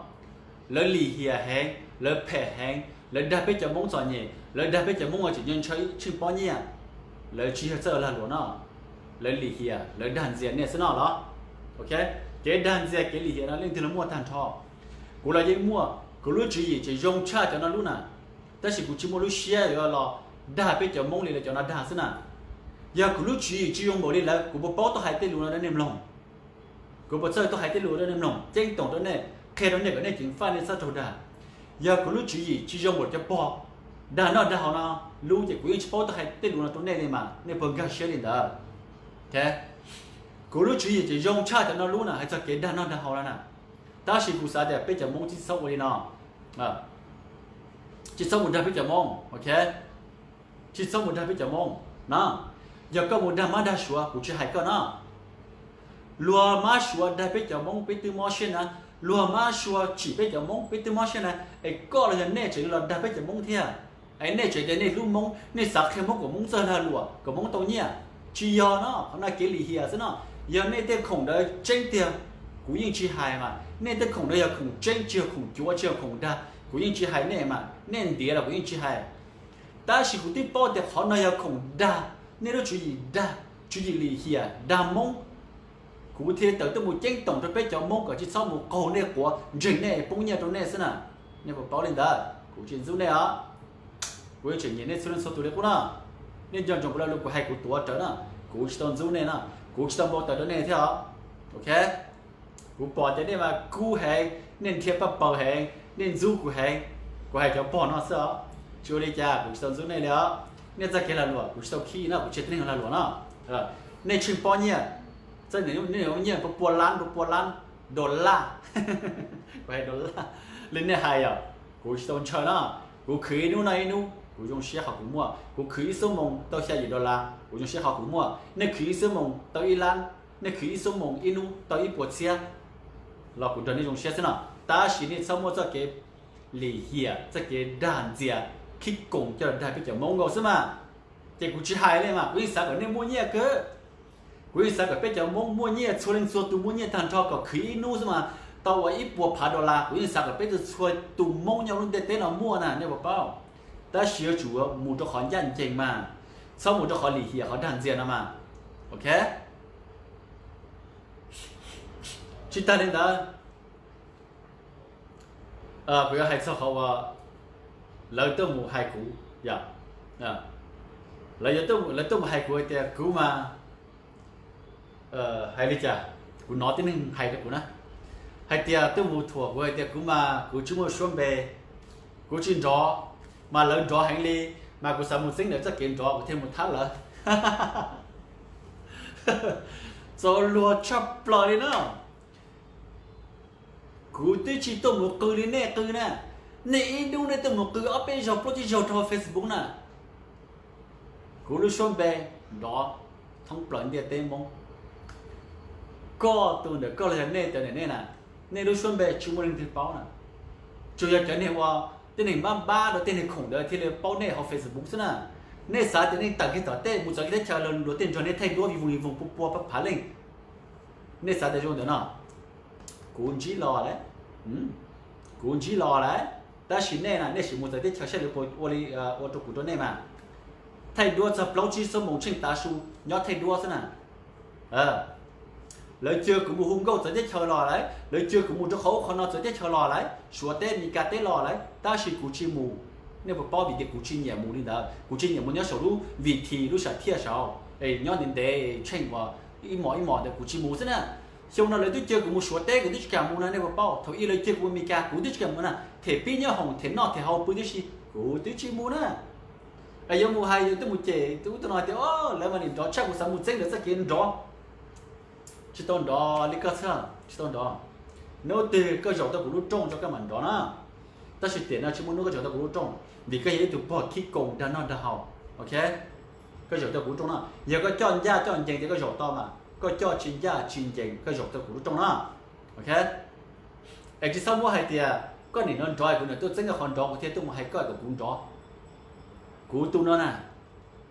Lawv lim hiam heev, lawv phem heev, lawv dag peb cov Hmoob txom nyem, lawv dag peb cov Hmoob tseem ntshaw tsheej pob nyiaj. Lawv tsis yog txawj ua lag luam no, lawv lim hiam, lawv dag ntxias nej xwb no los. Kev dag ntxias, kev lim hiam no leej twg los muaj tag nrho. Kuv los yeej muaj, kuv lub tswv yim tseem zoo tshaj cov no lub na. Tab sis kuv tsis muaj lub siab yuav los dag peb cov Hmoob li lawv cov no dag xwb na. Yog kuv lub tswv yim tsis zoo npaum li lawv, kuv puas paub tuaj hais tej lus no rau nej mloog? Kuv puas txawj tuaj hais tej lus rau nej mloog, ceeb toom rau nej, qhia rau nej kom nej ceev faj, nej txhob raug dag? Yog kuv lub tswv yim tsis zoo npaum cov pog dag noj dag haus no lub ces kuv yeej tsis paub tuaj hais tej lus no rau nej li mas, nej puas nkag siab li ntawd? Kuv lub tswv yim tseem zoo tshaj cov no lub na, hais txog kev dag noj dag haus no na. Tab sis kuv xav tias peb cov Hmoob tsis txhob ua li no, tsis txhob mus dag peb cov Hmoob, ok? Tsis txhob mus dag peb cov Hmoob na. Yog koj mus dag mab dag suav, kuv tsis hais koj na. Luag mab suav dag peb cov Hmoob peb twb mob siab na. Luag mab suav tsim peb cov Hmoob peb twb mob siab na, es koj los yog nej tseem los dag peb cov Hmoob thiab. Es nej tseem tias nej hlub Hmoob, nej xav qhia Hmoob kom Hmoob txawj lag luam, kom Hmoob tau nyiaj. Tsis yog no, qhov no kev lim hiam xwb no. Yog nej tej khoom ntawd tseeb tiag, kuv yeej tsis hais mas. Nej tej khoom ntawd yog khoom tseeb, tsis yog khoom cuav, tsis yog khoom dag, kuv yeej tsis hais nej mas. Nej ntiav los kuv yeej tsis hais. Tab sis kuv twb paub tias qhov no yog khoom dag, nej lub tswv yim dag, tswv yim lim hiam dag Hmoob. Kuv thiaj tawm tuaj mus ceeb toom rau peb cov Hmoob kom tsis txhob mus qaug nej quav, ntseeg nej, poob nyiaj rau nej xwb na. Nej puas paub li ntawd? Kuv tsis ntxub nej os. Kuv yeej tseem nyiam nej txhua leej txhua tus li qub na. Nej nco ntsoov kuv lo lus kuv hais kuv tuav rawv na, kuv tsis tau ntxub nej na, kuv tsis tau npau taws rau nej thiab os. Ok, kuv pom tias nej mas kub heev, nej nrhiav paj paws heev, nej ntxub kuv heev. Kuv hais cov pog no xwb os, tsis ua li cas, kuv tsis tau ntxub nej li os. Nej txoj kev lag luam kuv tsis tau khib no, kuv tsis yog tib neeg lag luam no. Nej tsheej pob nyiaj, nej nyiaj pua pua lab, pua pua lab dollar, kuv hais dollar li nej hais yom, kuv tsis tau ntshaw na. Kuv khwv ib hnub noj ib hnub, kuv zoo siab qhov kuv muaj. Kuv khwv ib xuab moos tau xya yim dollar, kuv zoo siab qhov kuv muaj. Nej khwv ib xuab moos tau ib lab, nej khwv ib xuab moos ib hnub tau ib puas txhiab los kuv nrog nej zoo siab xwb no. Tab sis nej txhob muaj txoj kev lim hiam, txoj kev dag ntxias, khib koos coj los dag peb cov Hmoob nkaus xwb mas. Ces kuv tsis hais li mas, kuv yeej xav kom nej muaj nyiaj kawg. Kuv yeej xav kom peb cov Hmoob muaj nyiaj, txhua leej txhua tus muaj nyiaj tag nrho, kom khwv ib hnub xwb mas tau ua ib puas phav dollar. Kuv yeej xav kom peb txhua tus Hmoob nyob lub ntiaj teb no muaj na, nej puas paub? Tab sis yuav tsum mus rau qhov ncaj ncees mas, txhob mus rau qhov lim hiam, qhov dag ntxias no mas. Ok, tsis tag li ntawd, kuv yuav hais txog qhov uas lawv tuaj mus hais kuv, lawv tuaj mus hais kuv hais tias kuv mas, hais li cas, kuv hnov tib neeg hais rau kuv na, hais tias tuaj mus thuam kuv hais tias kuv mas kuv tsis muaj suab npe, kuv tsis nrov, mas lawv nrov heev li, mas kuv xav mus txeeb lawv txoj kev nrov kuv thiaj mus thab lawv. Txaus luag tshaj plaws li na. Kuv twb tsis tuaj mus qw li nej qw na. Nej ib hnub nej tuaj mus qw ob peb zaug plaub tsib zaug rau Facebook na, kuv lub suab npe nrov thoob plaws ntiaj teb Hmoob. Koj tus ntawm koj los yog nej tus ntawm nej na, nej lub suab npe tsis muaj leej twg paub na. Tsuas yog cov niag ua tej neeg npab npab rau tej neeg khoom ntawd thiaj li paub nej hauv Facebook xwb na. Nej xav tias nej tawm kiag tom tej mus txawv kiag teb chaws los luag tej nrog nej thaij duab vij voog vij voog pua pua phav leej. Nej xav tias zoo ntawm no, kuv ntsib los lawm, kuv ntsib los lawm. Tab sis nej na, nej sim mus txawv teb chaws saib lawv puas ua li, ua rau kuv rau nej mas. Thaij duab txog plaub tsib xuab moos tsheej tav su, nyob thaij duab xwb na. Lawv cia kuv mus hu nkauj txawv teb chaws los lawm, lawv cia kuv mus rau qhov ub qhov no txawv teb chaws los lawm, Suav teb Meskas teb los lawm, tab sis kuv tsis mus. Nej puas paub? Vim tias kuv tsis nyiam mus li ntawd, kuv tsis nyiam mus nyob saum lub vim thim lub sam thiaj saud, nyob ntev ntev tsheej uas ib mos ib mos ntawd kuv tsis mus xwb na. Xyoo no lawv twb cia kuv mus Suav teb kuv twb tsis kam mus na, nej puas paub? Thaum ub lawv cia kuv mus Meskas kuv twb tsis kam mus na, them pib nyob hoom them noj them haus pw tib si, kuv twb tsis mus na. Yuav mus hais yuav tuaj mus cem tus ub tus no tias, o, lawv mas nim nrov tshaj, kuv xav mus txeeb lawv txoj kev nrov. Tsis tau nrov li koj xwb, tsis tau nrov. Hnub twg koj zaum tau kuv lub rooj tso koj mam nrov na. Tab sis tiam no tsis muaj hnub koj zaum tau kuv lub rooj, vim koj yog ib tug pog khib koos dag noj dag haus. Ok, koj zaum tau kuv lub rooj no, yog koj coj ncaj coj ncees tias koj zaum tau mas, koj coj tsis ncaj tsis ncees koj zaum tau kuv lub rooj na. Ok, es tsis txhob muab hais tias koj nim no nrov kuv niam tuaj txeeb koj qhov nrov kuv thiaj tuaj mus hais koj kom kuv nrov. Kuv tus no na,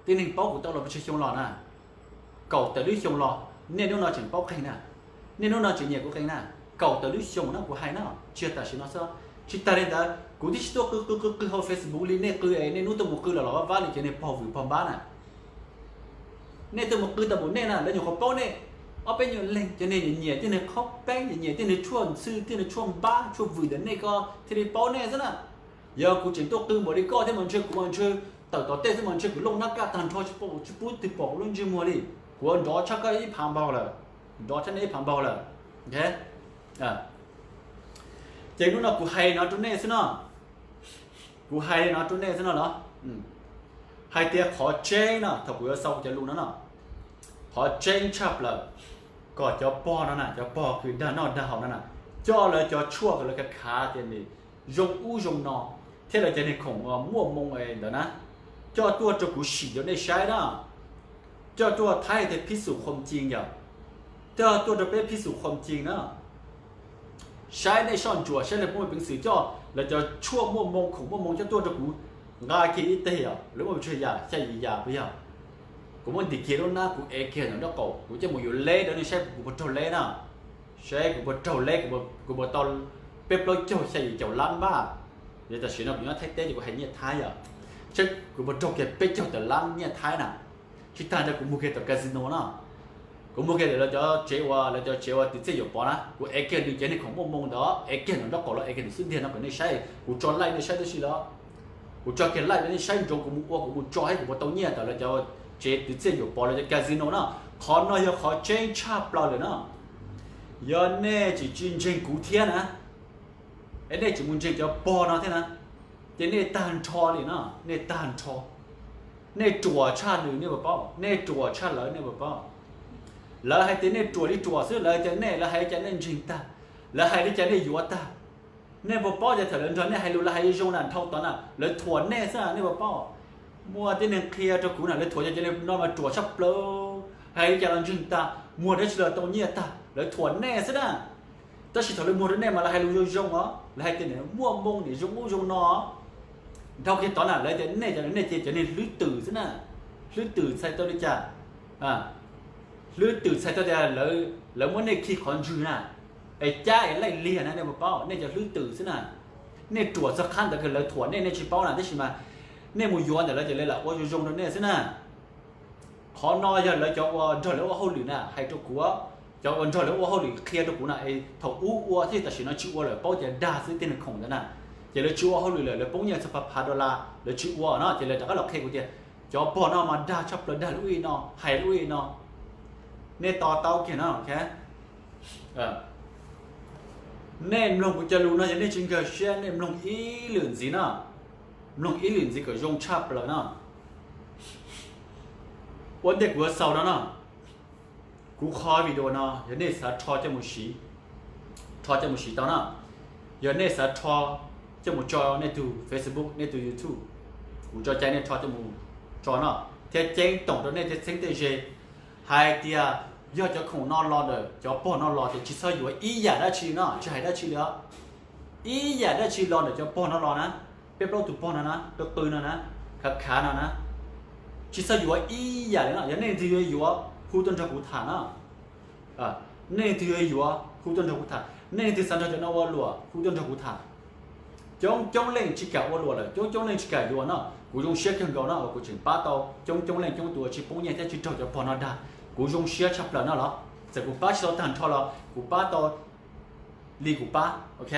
tib neeg paub kuv tau los pes tsawg xyoo los na, kaum tawm lub xyoo los, nej hnub no tseem paub qeeg na, nej hnub no tseem nyiam kuv qeeg na, kaum tawm lub xyoo no kuv hais no, tsis yog tam sim no xwb. Tsis tas li ntawd kuv twb tsis tuaj qw qw qw qw hauv Facebook li nej qw es nej hnub tuaj mus qw los los vaj vab li cov niag pog vwm pog npab na. Nej tuaj mus qw tau npaum nej na, lawv nyuam qhuav paub nej ob peb nyuag leeg, cov niag nyiam nyiam tej niag qhaub peeb, nyiam nyiam tej niag tshuaj ntxhw, tej niag tshuaj npab tshuaj vwm ntawm nej ko thiaj li paub nej xwb na. Yog kuv tseem tuaj qw npaum li koj thiab mas ntshe kuv mas ntshe tawm tom tej xwb mas ntshe kuv looj nab kaj tag nrho tsis pub twg pom kuv lub ntsej muag li. Kuv ua nrov tshaj koj ib phav npaug lawm, nrov tshaj nej ib phav npaug lawm. Ces hnub no kuv hais no rau nej xwb no, kuv hais li no rau nej xwb no los, hais tias qhov tseeb no thaum kuv yuav xaus kuv cov lus no no, qhov tseeb tshaj plaws kom cov pog no na, cov pog kws dag noj dag haus no na, coj lawv cov tshuaj kom lawv khav khav tias nws zoo ub zoo no, thiab lawv cov niag khoom muaj moo ntawd na, coj tuaj rau kuv sim rau nej saib na. Coj tuaj thaib tias phij xum qhuam cing yom, coj tuaj rau peb phij xum qhuam cing na. Saib nej soj ntsuam saib lawv muaj peev xwm coj lawv cov tshuaj muaj moo khoom muaj moo coj tuaj rau kuv nqa kiag ib teg os, lawv muaj pes tsawg yam xya yim yam puas yog? Kuv muab ntim kiag lub hnab kuv ev kiag ntawm nraub qaum kuv coj mus yuav leb rau nej saib kuv puas raug leb na. Saib kuv puas raug leb, kuv puas tau peb plaub caug xya yim caum lab npab. Yog tam sim no kuv nyob Thaib teb ces kuv hais nyiaj Thaib yom, saib kuv puas raug kiag peb caug tawm lab nyiaj Thaib na. Tsis tas ntawd kuv muag kiag tom casino na, kuv muag kiag ntawm lawv cov tsev uas lawv cov tsev uas Twm Txiaj Yuam Pov na, kuv ev kiag nws cov niag khoom muaj moo ntawd ev kiag ntawm nraub qaum los ev kiag ntawm xub ntiag no kom nej saib, kuv tso laij nej saib tib si los, kuv tso kiag laij rau nej saib ntsoov kuv mus ua kuv mus tso thiab kuv puas tau nyiaj ntawm lawv cov tsev Twm Txiaj Yuam Pov lawv cov casino na. Qhov no yog qhov tseeb tshaj plaws lawm na. Yog nej tsis tsis ntseeg kuv thiab na, es nej tseem mus ntseeg cov pog no thiab na, ces nej tag nrho li no, nej tag nrho. Nej ruam tshaj nws nej puas paub, nej ruam tshaj lawv nej puas paub. Lawv hais tias nej ruam li ruam xwb, lawv tias nej, lawv hais li cas nej ntseeg tag, lawv hais li cas nej yuav tag. Nej puas paub tias thaum lawv nrog nej hais lus lawv hais zoo zoo na, dhau tod na lawv thuam nej xwb nej puas paub. Muaj tib neeg qhia rau kuv na, lawv thuam cov cov no mas ruam tshaj plaws, hais li cas los ntseeg tag, muag dab tsi los tau nyiaj tag, lawv thuam nej xwb na. Tab sis thaum lawv muag rau nej mas lawv hais lus zoo zoo os, lawv hais tias nws muaj moo nws zoo ub zoo no. Dhau kiag tod na lawv tias nej cov, nej ces cov niag hlwb twm xwb na, hlwb twm txhais tau li cas, hlwb twm txhais tau tias lawv muab nej khi qhov ntswg na, es cab es laij liag na nej puas paub, nej cov hlwb twm xwb na. Nej ruam txog qhov ntawd kawg lawv thuam nej nej tsis paub na, tab sis mas nej mus yuav ntawm lawv ces lawv lam ua zoo zoo rau nej xwb na. Qhov no yog lawv cov uas nrog lawv ua hauj lwm na hais rau kuv, cov uas nrog lawv ua hauj lwm qhia rau kuv na es thaum ub ua thiab tam sim no tsis ua lawm paub tias dag xwb tej niag khoom ntawd na. Ces lawv tsis ua hauj lwm lawm, lawv poob nyiaj txog phav phav dollar lawv tsis ua no ces lawv rov qab los qhia kuv tias cov pog no mas dag tshaj plaws, dag lub ib no hais lub ib no. Nej to taub kiag no, nej mloog kuv cov lus no yog nej tsis nkag siab nej mloog ib lwm ntxiv no, mloog ib lwm ntxiv kom zoo tshaj plaws no. Ua ntej kuv yuav xaus no no, kuv qhov video no yog nej xav rho coj mus siv, rho coj mus siv tau na. Yog nej xav rho coj mus tso nej tus Facebook nej tus YouTube, kuv tso cai nej rho coj mus tso no, thiab ceeb toom rau nej tej txheeb tej ze hais tias yog cov khoom no los ntawm cov pog no los ces tsis txhob yuav ib yam dab tsi no, tsis hais dab tsi li os. Ib yam dab tsi los ntawm cov pog no los na, peb plaub tus pog no na, qw qw no na, khav khav no na, tsis txhob yuav ib yam li no. Yog nej leej twg yuav yuav hu tuaj nrog kuv tham no. Nej leej twg yuav yuav hu tuaj nrog kuv tham, nej leej twg xav nrog cov no ua luam hu tuaj nrog kuv tham. Coob coob leej tsis kam ua luam lawm, coob coob leej tsis kam yuav no, kuv zoo siab kawg nkaus no uas kuv tseem pab tau coob coob leej coob tus uas tsis poob nyiaj thiab tsis raug cov pog no dag. Kuv zoo siab tshaj plaws no los txawm kuv pab tsis tau tag nrho los kuv pab tau li kuv pab, ok.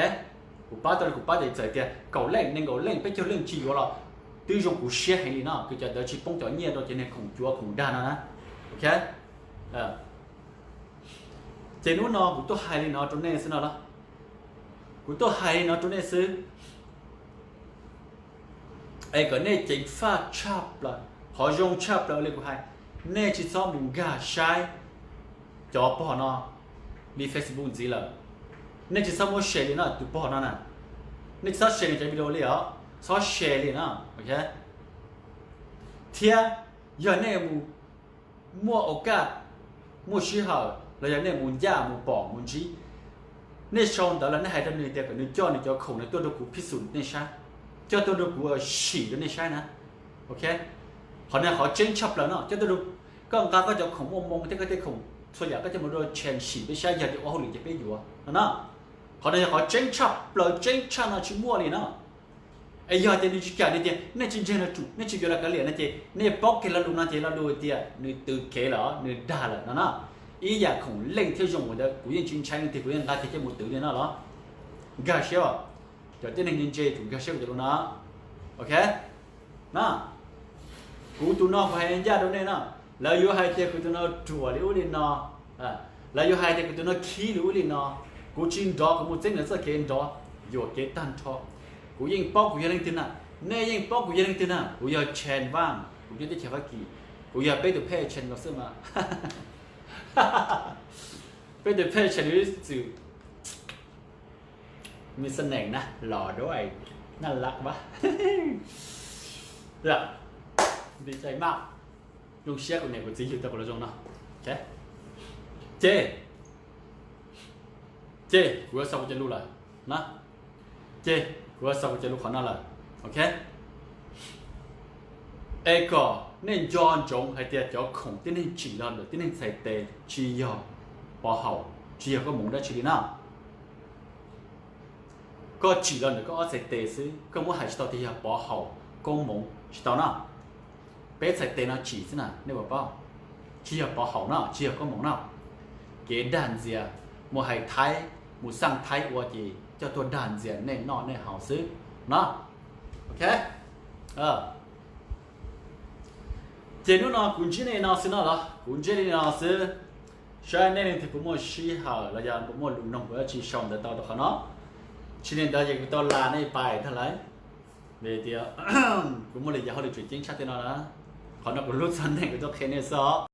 Kuv pab tau li kuv pab ces txawm tias kaum leej nees nkaum leej peb caug leej tsis yuav los twb zoo kuv siab heev li no, kws cov ntawd tsis poob cov nyiaj rau cov niag khoom cuav khoom dag no na, ok. Ces hnub no kuv tuaj hais li no rau nej xwb no los, kuv tuaj hais li no rau nej xwb, es kom nej ceev faj tshaj plaws. Qhov zoo tshaj plaws li kuv hais, nej tsis txhob mus nkag saib cov pog no li Facebook ntxiv lawm. Nej tsis txhob muab share li no, tus pog no na, nej tsis txhob share nws cov video li os, txhob share li no, ok. Thiab yog nej mus muaj au kaj, muaj sij hawm los yog nej mus ncaj mus pom mus ntsib, nej sau ntawv los nej hais rau nws tias kom nws coj nws cov khoom no tuaj rau kuv phij xum nej saib, coj tuaj rau kuv sim rau nej saib na. Ok, qhov no qhov tseeb tshaj plaws no cov tuaj, koj nqa koj cov khoom muaj moo thiab koj tej khoom txhua yam koj coj mus rau chain sim peb saib yog tias ua hauj lwm ces peb yuav no na. Qhov no yog qhov tseeb tshaj plaws, tseeb tshaj no tsis muaj li no. Es yog tias nws tsis kam, nws tias nej tsis ntseeg los tsum, nej tsis yuav los kav liam no ces nej paub kiag lo lus no ces lo lus tias nws twv kev lawm, nws dag lawm no na. Ib yam khoom leej thiab zoo ua ntawd kuv yeej tsis ntshai leej twg, kuv yeej nqa kiag coj mus twv li no los. Nkag siab, cov tib neeg ntse ntse tsum nkag siab kuv cov lus no. Ok, na, kuv tus no kuv hais ncaj rau nej na, lawv yuav hais tias kuv tus no ruam li ub li no, lawv yuav hais tias kuv tus no khib li ub li no, kuv tsis nrov, kuv mus txeeb lawv txoj kev nrov, yuam kev tag nrho. Kuv yeej paub kuv yog leej twg na, nej yeej paub kuv yog leej twg na, kuv yog Chen Vaj, kuv nyob teb chaws Fab Kis, kuv yog peb tus phej Chen los xwb mas. Peb tus phej Chen li txwm mi xa neem na los dua, naj laj vaj. Nti cai maj, zoo siab kuv niam kuv txiv yug tau kuv los zoo no. Ces, ces kuv yuav xa kuv cov lus lawm na, ces kuv yuav xa kuv cov lus qhov no lawm. Ok, es kom nej nco ntsoov hais tias cov khoom tib neeg tsim los ntawm tib neeg txhais tes tsis yog pov haum, tsis yog koob hmoov dab tsi li na. Koj tsim los ntawm koj ob txhais tes xwb, koj muab hais tsis tau tias yog pov haum koob hmoov tsis tau na. Peb txhais tes no tsim xwb na, nej puas paub? Tsis yog pov haum no, tsis yog koob hmoov no. Kev dag ntxias, mus hais Thaib, mus xaj Thaib ua ces coj tuaj dag ntxias nej noj nej haus xwb no. Ok, ces hnub no kuv ntsib nej no xwb no los, kuv ntsib nej no xwb. Saib nej leej twg puas muaj sij hawm los yog puas muaj lus noog kuv dab tsi sau ntawv tau rau qhov no. Tsis li ntawd ces kuv tau las nej pais ntag lauj. Vim tias kuv muaj li yam hauj lwm tseem ceeb tshaj tej no na. Qhov no kuv hlub txog nej kuv tuaj qhia nej xwb.